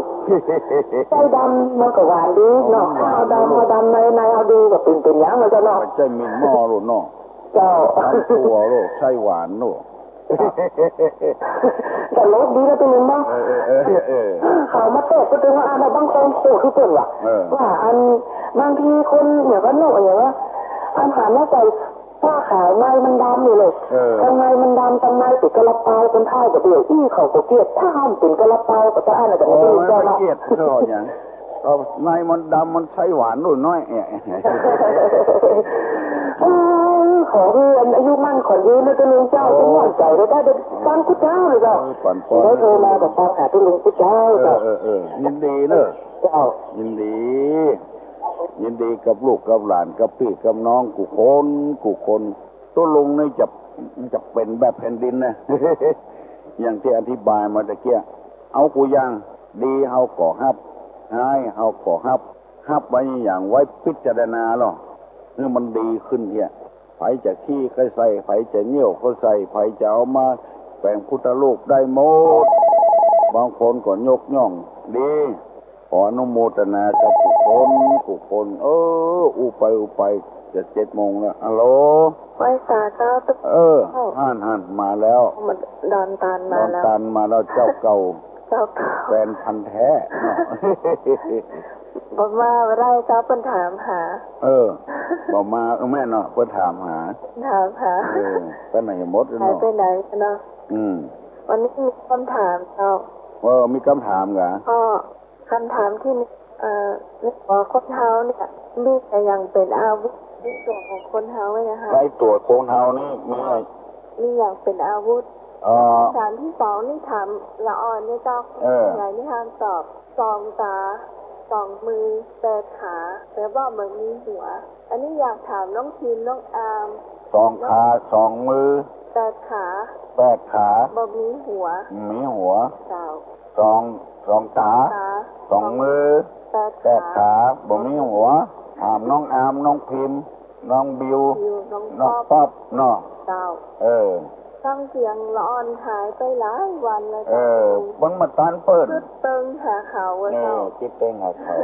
ไส้ดำมันก็หวานดีเนาะ อ๋อ ข้าวดำ ข้าวดำใน ในเอาดีก็เป๋น เป๋นหยังเนาะเจ้าเนาะ ใจ้หมิ่นหม้อโลดเนาะ เจ้า ต๋ำตั๋วโลด ใจ้หวานโลด ตลกดีนะตุ๊ลุงเนาะ เออ เออ เออ เออ เขามาเตะก็ถึงว่า อ่ะ บางคนโหดคือเปิ้นว่ะ เออ ว่าอัน บางทีคนอย่างว่าโน่อย่างว่า อันหันมาใส่ผ้าขาวในมันดำอยู่เลย เออ ตังในมันดำ ตังในเป๋นซาลาเปา คนเฒ่าก็เดี๋ยวอี้เขาก็เกลียด ถ้าหันเป๋นซาลาเปาก็จะอ่านอะไรกัน โอ้ ไม่รู้ ไม่ เจ้า ไม่ เนาะ เกลียด เออ อย่าง เอาในมันดำมันใจ้หวานโลดน้อย เออ ขอหื้ออันอายุมั่นขวัญยืนนะตุ๊ลุงเจ้า โอ้ สมหวังใจ๋เลย ได้ ได้ฟังตุ๊ลุงเจ้าเลยเจ้า เออ ปันปอน ได้โทรมาก็ฟังหาตุ๊ลุงเจ้า เออ เจ้า เออ เออ ยินดีเนอะ เจ้า ยินดี ยินดีกับลูกกับหลานกับปี้กับน้องกู้คนกู้คน ตุ๊ลุงนี่จะ จะเป๋นแบบแผ่นดินนะ อย่างตี้อธิบายมาตะเกียะ เอากู้อย่าง ดีเฮาก็ฮับ ฮ้ายเฮาก็ฮับ ฮับไว้อย่าง ไว้พิจารณาเนาะ หื้อมันดีขึ้นเหีย ใผจะขี้ก็ใส่ ใผจะเยี่ยวก็ใส่ ใผจะเอามาแป๋งพุทธรูปได้หมด บางคนก็ยกย่อง ดี ขออนุโมทนากับกู้คนกู้คน เออ อู้ไปอู้ไป จะเจ็ดโมงแล้ว ฮัลโหล ไหว้สาเจ้าตุ๊ก เออ เจ้า หั้น หั้น มาแล้ว มาดอนตันมาแล้ว ดอนตันมาแล้ว เจ้าเก่า เจ้า แฟนพันธุ์แท้เนาะ บ่มาบ่ได้เจ้า เปิ้นถามหา เออ บ่มา เออ แม่นเนาะ เปิ้นถามหา ถามหา เออ ไปไหนหมดเนาะ หายไปไหนเนาะ อืม วันนี้มีกำถามเจ้า เออ มีกำถามเหรอ ก็ กำถามตี้หนึ่ง เอ่อ ในตั๋วคนเฮาเนี่ย มีอะหยังเป๋นอาวุธ ในตั๋วของคนเฮาเนี่ยค่ะ ในตั๋วคนเฮานี่มี มีอะหยังเป๋นอาวุธ เอ่อ กำถามตี้สองนี่ถามละอ่อนเนี่ยเจ้า เออ หลายนี่ห้ามตอบ สองต๋า สองมือ แปดขา แต่ว่าบ่มีหัว อันนี้อยากถามน้องพิมพ์ น้องอาม สองขา สองมือ แปดขา แปดขา บ่มีหัว มีหัว เจ้า สอง สองต๋า ต๋า สองมือ แปดขา แปดขา บ่มีหัว ถามน้องอาม น้องพิมพ์ น้องบิว บิว น้อง น้องป๊อป ป๊อปเนาะ เจ้า เออ ฟังเสียงละอ่อนหายไปหลายวันแล้ว เออ เจ้า มันมาตันเปิ้น กึ๊ดเติงหาเขาอะ เออ เจ้า กึ๊ดเติงหาเขา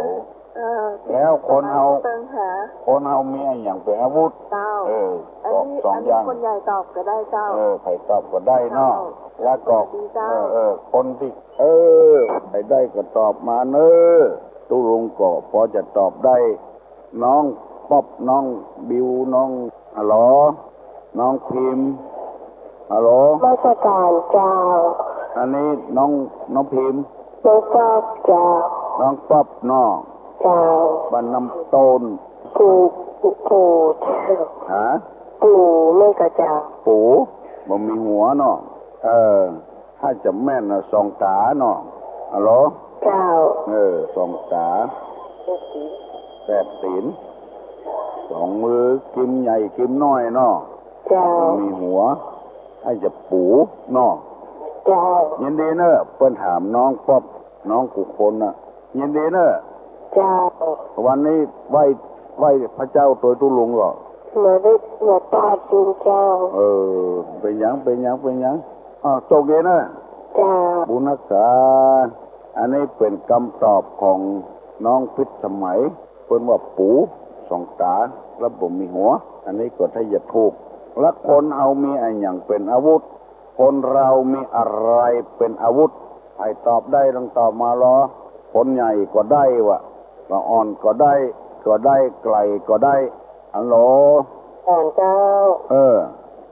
เออ แล้วคนเฮา เติงหา คนเฮามีอะหยังเป๋นอาวุธ เจ้า เออ อันนี้ สอง สอง อันนี้ อย่าง คนใหญ่ตอบก็ได้เจ้า เออ ใผตอบก็ได้เนาะ เจ้า แล้วก็ สวัสดีเจ้า เออ เออ คนตี้ เออ ใผได้ก็ตอบมาเน้อ ตุ๊ลุงก็ปอจะตอบได้ น้องป๊อป น้องบิว น้อง ฮัลโหล น้องพิมพ์ ฮัลโหล นมัสก๋านเจ้า อันนี้น้อง น้องพิมพ์ น้องป๊อปเจ้า น้องป๊อปเนาะ เจ้า บ้านน้ำต้น ปู่ ปู่เจ้า ฮะ ปู่แม่นก่อเจ้า ปู่ บ่มีหัวเนาะ เออ ถ้าจะแม่นน่ะ สองต๋าเนาะ ฮัลโหล เจ้า เออ สองต๋า แปดตี๋น สองมือ กริมใหญ่กริมน้อยเนาะ เจ้า มีหัว ถ้าจะปู่เนาะ เจ้า ยินดีเน้อ เปิ้นถามน้องป๊อป น้องกู้คนน่ะ ยินดีเน้อ เจ้า วันนี้ไหว้ ไหว้พระเจ้าตวยตุ๊ลุงก่อ บ่ได้ บ่ตาดอยู่เจ้า เออ เป๋นหยัง เป๋นหยัง เป๋นหยัง อ้าว โจคดีเน้อ เจ้า บุญฮักษา อันนี้เป๋นกำตอบของน้องพิษสมัย เปิ้นว่าปู่สองต๋า แล้วบ่มีหัว อันนี้ก็ถ้าจะถูก แล้วคนเฮามีอะหยังเป๋นอาวุธ คนเฮามีอะไรเป๋นอาวุธ ใผตอบได้ลองตอบมาลอ คนใหญ่ก็ได้วะ ละอ่อนก็ได้ ก็ได้ ไกลก็ได้ ฮัลโหล อ่อนเจ้า เออ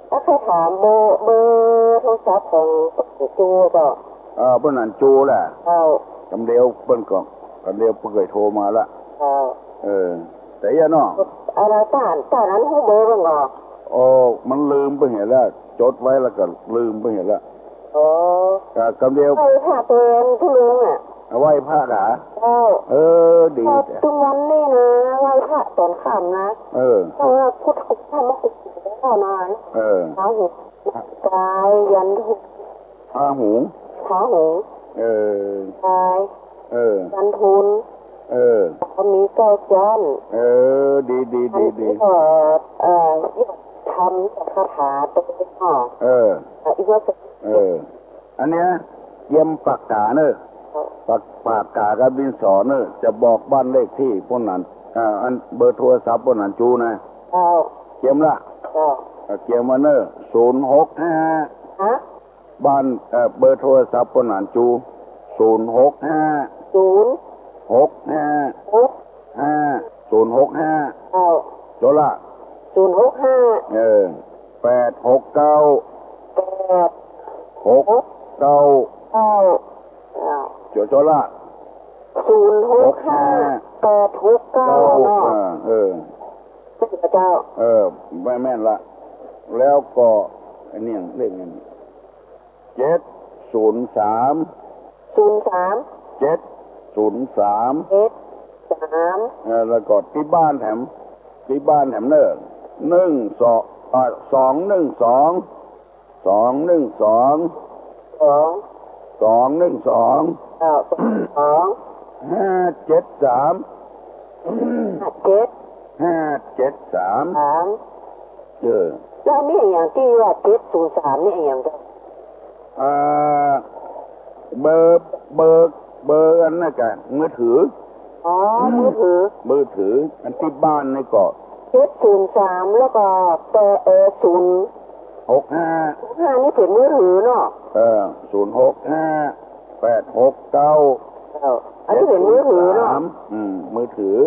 ถ้าใค่ถามเบอร์ เบอร์โทรศัพท์ของป้อหนานจู๋ก็ เออ ป้อหนานจู๋แหละ เจ้า กำเดียวเปิ้นก็ กำเดียวเปิ้นก็โทรมาละ เจ้า เออ แต่เอี้ยเนาะ อะไรต้าน ต้านอันฮู้เบอร์เปิ้นก่อ โอ้ มันลืมไปเหียแล้ว จดไว้แล้วก็ลืมไปเหียแล้ว อ๋อ ก็กำเดียว ไหว้พระตวยตุ๊ลุงอะ ไหว้พระกา เจ้า เออ ดี ก็ แท้ ตึงวันนี้นะ ไหว้พระต๋อนค่ำนะ เออ เพราะว่าพุทธคุณธรรมคุณพ่อนาน เออ พระหุง กาย ยันทุน พระหุง พระหุง เออ กาย เออ ยันทุน เออ แล้วก็มีเก้าจ้อน เออ ดี ดี ดี อันนี้ ดี ก็ เอ่อ ทำคาถาตวยเนาะ เออ อ่ะ อีกว่า เออ อันเนี้ย เกียมปากกาเนอะ ปาก ปากกากับดินสอเนอะ จะบอกบ้านเลขตี้ป้อหนาน อ่า อันเบอร์โทรศัพท์ป้อหนานจู๋นะ เจ้า เกียมละ เจ้า อ่า เกียมมาเนอะ ศูนย์หกห้า ฮะ บ้าน เอ่อ เบอร์โทรศัพท์ป้อหนานจู๋ ศูนย์หกห้า ศูนย์ หกห้า หก ห้า ศูนย์หกห้า เจ้า โจละ ศูนย์หกห้า เออ แปดหกเก้า แปด หกเก้า เก้า เจ้า โจ โจละ ศูนย์หกห้า แปดหกเก้า เก้า เนาะ อ่า เออ เจ้า เออ แม่น แม่นละ แล้วก็ อันนี้เลขนี้ เจ็ดศูนย์สาม ศูนย์สาม เจ็ดศูนย์สาม เจ็ดสาม เออ แล้วก็ตี้บ้านแถม ตี้บ้านแถมเนอะ หนึ่งสอง อ่า สองหนึ่งสอง สองหนึ่งสอง สอง สองหนึ่งสอง เก้าสอง ห้าเจ็ดสาม ห้าเจ็ด ห้าเจ็ดสาม สาม เออ แล้วอันนี้อะหยังตี้ว่าเจ็ดศูนย์สามนี่อะหยังเจ้า อ่า เบอร์ เบอร์ เบอร์อันนั้นกะ มือถือ อ๋อ มือถือ มือถือ อันตี้บ้านนี่ก็ เจ็ดศูนย์สาม แล้วก็แปด เอ่อ ศูนย์หกห้า ศูนย์หกห้า นี่เป๋นมือถือเนาะ เออ ศูนย์หกห้า แปดหกเก้า เจ้า อันนี้เป๋นมือถือเนาะ เจ็ดศูนย์สาม อืม มือถือ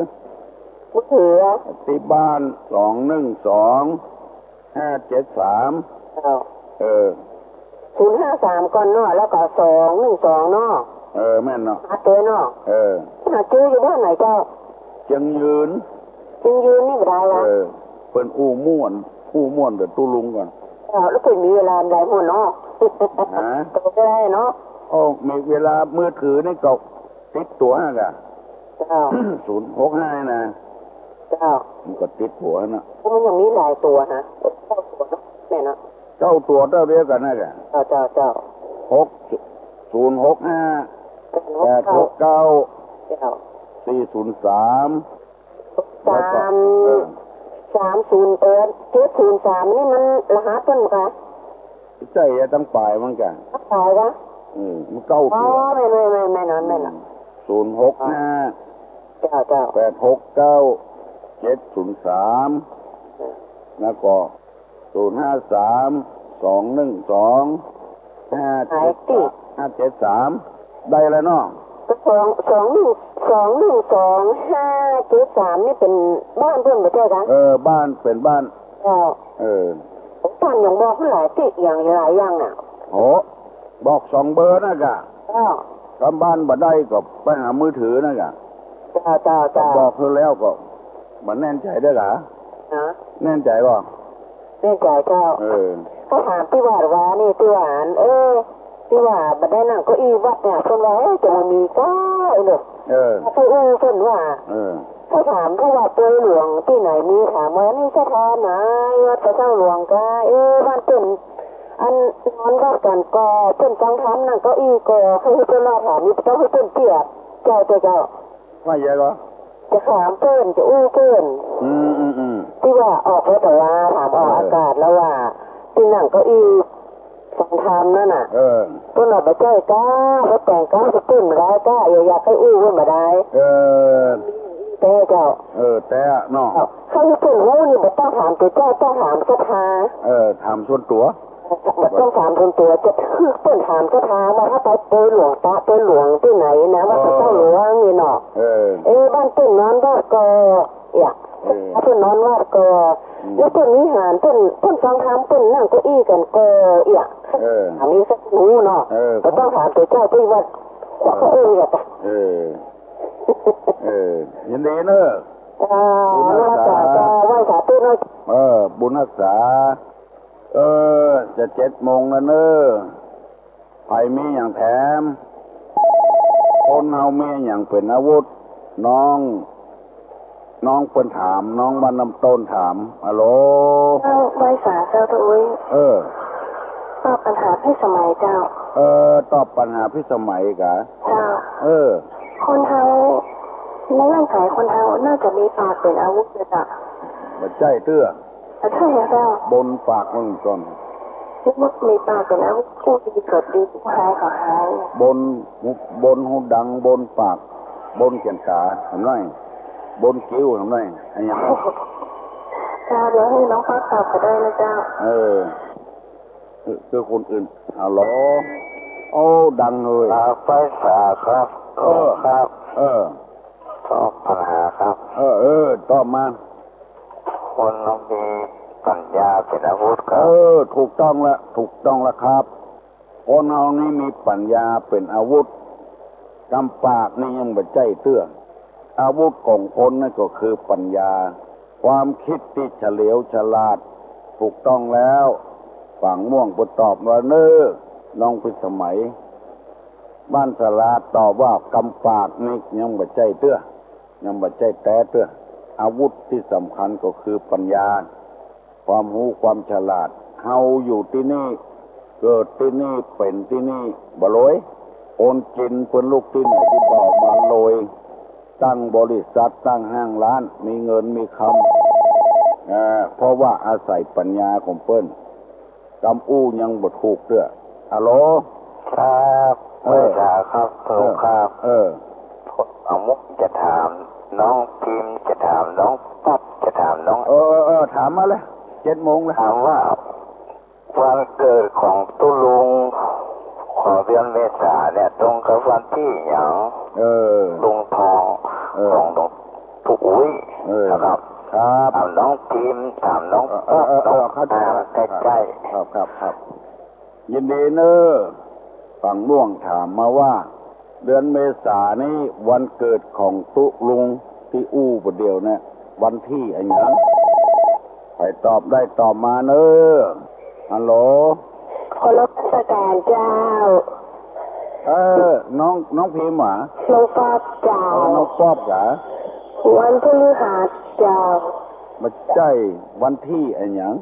มือถือ ตี้บ้าน สองหนึ่งสอง ห้าเจ็ดสาม เจ้า เออ ศูนย์ห้าสาม ก่อนเนาะ แล้วก็ สองหนึ่งสอง เนาะ เออ แม่นเนาะ หาตั๋วเนาะ เออ หาจื้ออยู่บ้านไหนเจ้า เจียงยืน เจียงยืนนี่บ่ได้วะ เออ เปิ้นอู้ม่วน อู้ม่วนกับตุ๊ลุงก่อน เจ้า แล้วเปิ้นมีเวลาบ่ได้ม่วนเนาะ ฮะ ตั๋วบ่ได้เนาะ โอ้ มีเวลามือถือนี่ก็ ติดตั๋วกะ เจ้า ศูนย์หกห้า นะ เจ้า มันก็ติดตั๋วนะ เพราะมันยังมีหลายตั๋วนะ เก้าตั๋วเนาะ แม่นเนาะ เก้าตั๋วเต้าเดียวกั๋นนะกะ เจ้า เจ้า เจ้า หก ศูนย์หกห้า แปดหกเก้า เก้า เจ้า สี่ศูนย์สาม แล้วก็ สาม เออ สามศูนย์ เออ เจ็ดศูนย์สาม นี่มันรหัสเปิ้นกะ ใจ้อะ ตังป๋ายมันกะ ตังป๋ายกะ เออ มันเก้าตั๋ว อ๋อ แม่น แม่น แม่น แม่น แม่น อืม ศูนย์หกห้า เจ้า เจ้า แปดหกเก้า เจ็ดศูนย์สาม เออ แล้วก็ ศูนย์ห้าสาม สองหนึ่งสอง ห้าเจ็ดสาม ห้าเจ็ดสาม ได้แล้วเนาะ สอง สองหนึ่ง สองหนึ่งสอง ห้าเจ็ดสาม นี่เป๋นบ้านเปิ้นบ่ใจ้กะ เออ บ้าน เป๋นบ้าน เจ้า เออ บ้านยังบอกหลายตี้ อย่างหลายอย่างน่ะ โห บอกสองเบอร์นะกะ เจ้า ถ้าบ้านบ่ได้ก็ไปหามือถือนะกะ เจ้า เจ้า เจ้า บอกเธอแล้วก็บ่แน่นใจ๋เด้อกะ ฮะ แน่นใจ๋ก่อ แน่นใจ๋เจ้า เออ ข้าถามตี้วัดวานี่ ตี้ว่าอัน เออ ตี้ว่าบ่ได้นั่งเก้าอี้วัดเนี่ย เปิ้นว่า เอ้ย จะบ่มีก้า ไอ้หนุ่ม เออ ข้าอู้เปิ้นว่า เออ ข้าถามตี้ว่าปวยหลวงตี้ไหนมี ถามว่านี่ศรัทธาไหน วัดพระเจ้าหลวงก้า เอ้ย บ้านเปิ้น อันนอนวัดกั๋นก่อ เปิ้นฟังธรรมนั่งเก้าอี้ก่อ ใค่หื้อเปิ้นมาถามนี่ บ่ต้องหื้อเปิ้นเปียก เจ้า เจ้า เจ้า ว่าอย่างไรก่อ จะถามเปิ้น จะอู้เปิ้น อืม อืม อืม ตี้ว่าออกแล้วแต่ว่าถามออก เออ อากาศแล้วว่า ตี้นั่งเก้าอี้ฟังธรรมนั่นน่ะ เออ เปิ้นว่าบ่ใจ้ก้า บ่แต่งก้า เปิ้นบ่ได้ก้า อย่า อยากหื้ออู้เปิ้นบ่ได้ เออ แต่เจ้า เออ แต่เนาะ เจ้า ใค่หื้อเปิ้นฮู้นี่บ่ต้องถามตั๋วเจ้า ต้องถามศรัทธา เออ ถามส่วนตั๋ว บ่ต้องถามส่วนตั๋ว จะหื้อเปิ้นถามศรัทธาว่าถ้าไปปวยหลวงตา ปวยหลวงตี้ไหนนะ วัดพระเจ้าหลวงนี่เนาะ เออ เอ้ย บ้านเปิ้นนอนวัดก่อ เอี้ย เออ เปิ้นนอนวัดก่อ อืม แล้วเปิ้นวิหาร เปิ้น เปิ้นฟังธรรม เปิ้นนั่งเก้าอี้กั๋นก่อ เอี้ย เออ อันนี้สักฮู้เนาะ เออ บ่ต้องถามตั๋วเจ้าตี้วัด เออ พระองค์เอี้ย เออ เออ ยินดีเนอะ เจ้า บุญฮักษา นมัสการเจ้า ไหว้สาธุเนอะ เออ บุญฮักษา เออ จะเจ็ดโมงแล้วเนอะ ใผมีอะหยังแถม คนเฮามีอะหยังเป๋นอาวุธ น้อง น้องเปิ้นถาม น้องบ้านน้ำต้นถาม ฮัลโหล เจ้า ไหว้สาเจ้าตาอุ๊ย เออ ตอบปัญหาพิสมัยเจ้า เออ ตอบปัญหาพิสมัยกะ เจ้า เออ คนเฮา ในร่างกายคนเฮาน่าจะมีปากเป๋นอาวุธเลยเจ้า บ่ใจ้เตื้อ ใจ้เจ้า บนปากมึงก่อน นึกว่ามีปากเป๋นอาวุธ อู้ดีก็ดี อู้ฮ้ายก็ฮ้าย บน บนฮูดัง บนปาก บนแก่นต๋า หันไหม บนคิ้ว หันไหม อะหยัง เจ้า เดี๋ยวหื้อน้องป๊อกตอบก็ได้นะเจ้า เออ คือคนอื่น ฮัลโหล โอ้ ดังเลย ครับ ไหว้สาครับ เออ ครับ เออ ตอบปัญหาครับ เออ เออ ตอบมา คนเรามีปัญญาเป๋นอาวุธครับ เออ ถูกต้องละ ถูกต้องละครับ คนเฮานี่มีปัญญาเป๋นอาวุธ กำปากนี่ยังบ่ใจ้เตื้อ อาวุธของคนนั่นก็คือปัญญา ความคิดตี้เฉลียวฉลาด ถูกต้องแล้ว ฝางม่วงเปิ้นตอบว่าเน้อ น้องพิสมัย บ้านสาราตอบว่ากำปากนี่ยังบ่ใจ้เตื้อ ยังบ่ใจ้แต๊เตื้อ อาวุธตี้สำคัญก็คือปัญญา ความฮู้ความฉลาด เฮาอยู่ตี้นี่ เกิดตี้นี่ เป๋นตี้นี่ บ่รวย คนจีนเปิ้นลุกตี้ไหนตี้บ่มารวย ตั้งบริษัท ตั้งห้างร้าน มีเงินมีคำ อ่า เพราะว่าอาศัยปัญญาของเปิ้น กำอู้ยังบ่ถูกเตื้อ ฮัลโหล ครับ เออ ไหว้สาครับ ถูกครับ เออ เออ ผมเอามุกจะถาม น้องพิมจะถาม น้องปั๊บจะถาม น้อง เออ เออ เออ ถามมาเลย เจ็ดโมงแล้ว ถามว่า วันเกิดของตุ๊ลุง ค ของเดือนเมษาเนี่ยตรงกับวันตี้หยัง เออ ลุงทอง เออ ของหลวงปู่อุ๊ย เออ นะครับ ครับ ถามน้องพิมพ์ ถามน้อง เออ เออ เออ ป๊อป เข้าใจ๋ ถามใก้ๆ ครับ ครับ ครับ ยินดีเน่อ ฝั่งม่วงถามมาว่า เดือนเมษานี้วันเกิดของตุ๊ลุงตี้อู้บ่าเดี่ยวเนี่ย วันตี้อะหยัง ใผตอบได้ตอบมาเน่อ ฮัลโหล เคารพนมัสก๋านเจ้า เออ น้อง น้องพิมพ์หวา น้องป๊อปเจ้า เออ น้องป๊อปหวา วันพฤหัสเจ้า บ่ใจ้ วันตี้อะหยัง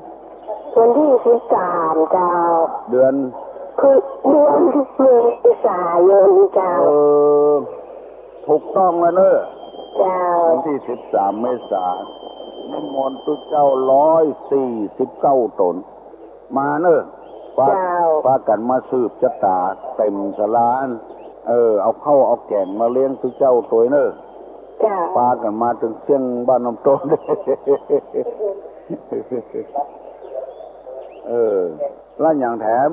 วันตี้สิบสามเจ้า เดือน คือเดือนเมษายนเจ้า เออ ถูกต้องแล้วเน่อ เจ้า วันตี้สิบสามเมษา นิมนต์ตุ๊เจ้าร้อยสี่สิบเก้าต๋น มาเน่อ ปา เจ้า ปากั๋นมาสืบจะต๋าเต๋มศาลา เออ เอาข้าวเอาแก๋งมาเลี้ยงตุ๊เจ้าตวยเน่อ เจ้า ปากั๋นมาตึงเสี้ยงบ้านน้ำต้น เออ แล้วหยังแถม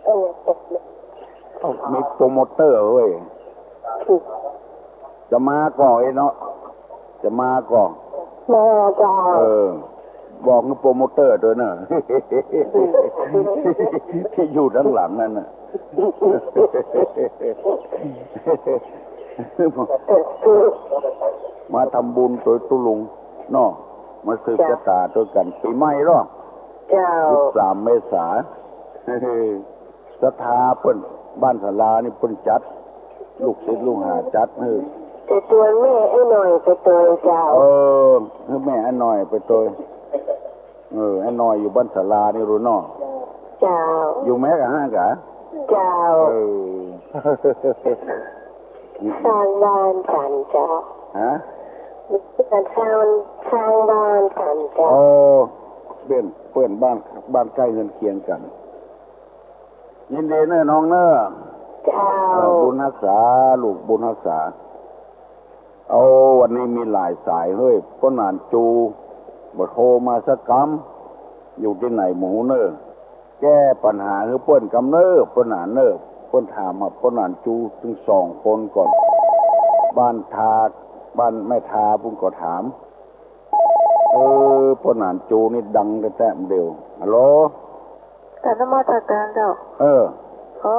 เอ้า มีโปรโมเตอร์เว้ย จะมาก่อไอ้เนาะ จะมาก่อ มาเจ้า เออ บอกหื้อโปรโมเตอร์ตวยเน่อ ตี้อยู่ตังหลังนั่นน่ะ มาทำบุญตวยตุ๊ลุงเนาะ มาสืบจะต๋าตวยกั๋น ปี๋ใหม่เนาะ เจ้า สิบสามเมษา ศรัทธาเปิ้น บ้านศาลานี่เปิ้นจัด ลูกศิษย์ลูกหาจัด เออ ไปตวยแม่ไอ้หน่อยไปตวยเจ้า เออ หื้อแม่ไอ้หน่อยไปตวย เออ ไอ้หน่อยอยู่บ้านศาลานี่รู้เนาะ เจ้า อยู่แม้กะห้างกะ เจ้า เออ สร้างบ้านกั๋นเจ้า ฮะ เปิ้นสร้าง สร้างบ้านกั๋นเจ้า โอ้ เปิ้น เปิ้นบ้าน บ้านใก้เฮือนเคียงกั๋น ยินดีเน่อน้องเน่อ เจ้า เออ บุญฮักษา ลูกบุญฮักษา เอา วันนี้มีหลายสายเฮ้ย ป้อหนานจู บ่โทรมาสักกำ อยู่ตี้ไหนบ่ฮู้เน่อ แก้ปัญหาหื้อเปิ้นกำเน่อ ป้อหนานเน่อ เปิ้นถามมา ป้อหนานจูตึงสองคนก่อน บ้านทา บ้านแม่ทาปุ้นก็ถาม เออ ป้อหนานจูนี่ดังแต๊ๆ เดียว ฮัลโหล กราบนมัสก๋านเจ้า เออ อ๋อ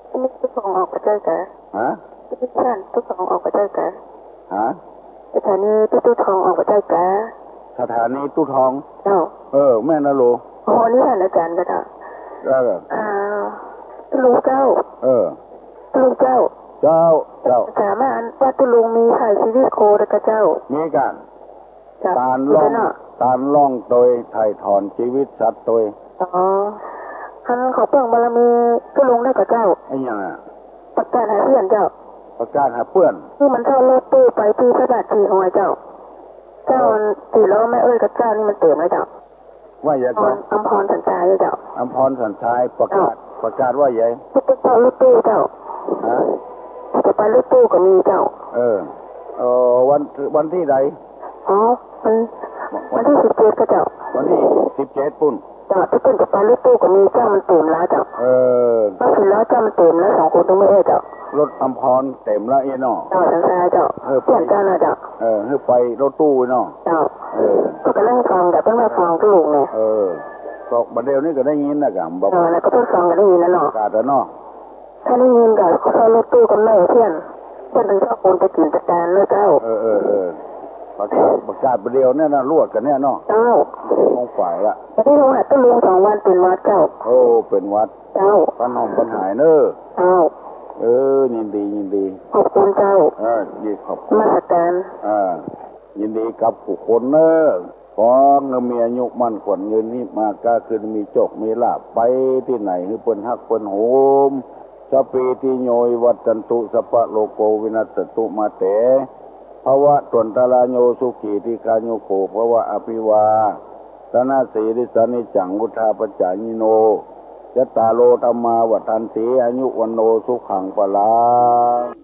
ตี้นี่ตุ๊ทองออกบ่ใจ้กา ฮะ ตี้นี่ตุ๊ทองออกบ่ใจ้กา ฮะ สถานีตี้ตุ๊ทองออกบ่ใจ้กา สถานีตุ๊ทอง เจ้า เออ แม่นนะลูก อ๋อ นี่ท่านอาจ๋ารย์กาเจ้า เออ อ่า ตุ๊ลุงเจ้า เออ ตุ๊ลุงเจ้า เจ้า เจ้า ถามว่าอันว่าตุ๊ลุงมีถ่ายชีวิตโคตะกาเจ้า มีกา เจ้า ตานล่อง อยู่เนาะ ตานล่องตวยถ่ายถอนชีวิตสัตว์ตวย อ๋อ อันขอเปิ่งบารมีตุ๊ลุงได้กาเจ้า ไอ้หยังอะ ประกาศหาเปื้อนเจ้า ประกาศหาเปื้อน ตี้มันเจ้ารถตู้ไปตี้พระบาทสี่ห้อยเจ้า เจ้า เออ สี่ล้อแม่เอ้ยกาเจ้านี่มันเต๋มแล้วเจ้า ว่าหยังกา อำพรสัญชัยเจ้า อำพรสัญชัย ประกาศ เจ้า ประกาศว่าหยัง ตี้จะเจ้ารถตู้เจ้า ฮะ ตี้จะไปรถตู้ก็มีเจ้า เออ เออ วัน วันตี้ใด อ๋อ วัน วันตี้สิบเจ็ดกาเจ้า วันตี้สิบเจ็ดปุ้น เจ้า ตี้เปิ้นจะไปรถตู้ก็มีเจ้า มันเต๋มแล้วเจ้า เออ รถสี่ล้อเจ้ามันเต๋มแล้ว สองคนตวยแม่เอ้ยเจ้า รถอำพรเต๋มแล้วเอ้ยเนาะ เจ้า สัญชัยเจ้า เออ เปลี่ยนเจ้าหน่อยเจ้า เออ หื้อไปรถตู้เนาะ เจ้า เออ ก็กำลังฟัง แต่เปิ้นว่าฟังตุ๊ลุงไง เออ ก็บ่าเดี่ยวนี้ก็ได้ยินนะกา บอก เออ แล้วก็เปิ้นฟังก็ได้ยินแล้วเนาะ ประกาศแล้วเนาะ ถ้าได้ยินก็ขอโทษรถตู้กำเนิดเพื่อน เพื่อนเป็นเจ้าคนไปกินจัดการนะเจ้า เออ เออ เออ ประกาศ ประกาศประเดี๋ยวเนี่ยนะ ลวดกันเนี่ยเนาะ เจ้า มองฝ่ายละ จะได้โทรหาตุ๊ลุงสองวันเป็นหวัดเจ้า โอ้ เป็นหวัด เจ้า ปันหอมปันหายเนอะ เจ้า เออ ยินดี ยินดี ขอบคุณเจ้า เออ ยินดี ขอบคุณ นมัสก๋าน อ่า ยินดีกับกู้คนเนอะ ขอหื้อมีอายุมั่นขวัญยืน ฮีบมาก้าขึ้น มีโจคมีลาภ ไปตี้ไหนหื้อเปิ้นฮักเปิ้นโหม สัพพีติโยวิวัชชันตุ สัพพะโรโควินัสสันตุ มาเต ภวัตวันตรายโย สุขีทีฆายุโก ภวะ อภิวาทะนะสีลิสสะ นิจจังวุฑฒาปจายิโน จัตตาโร ธัมมา วัฑฒันติ อายุ วัณโณ สุขัง พลัง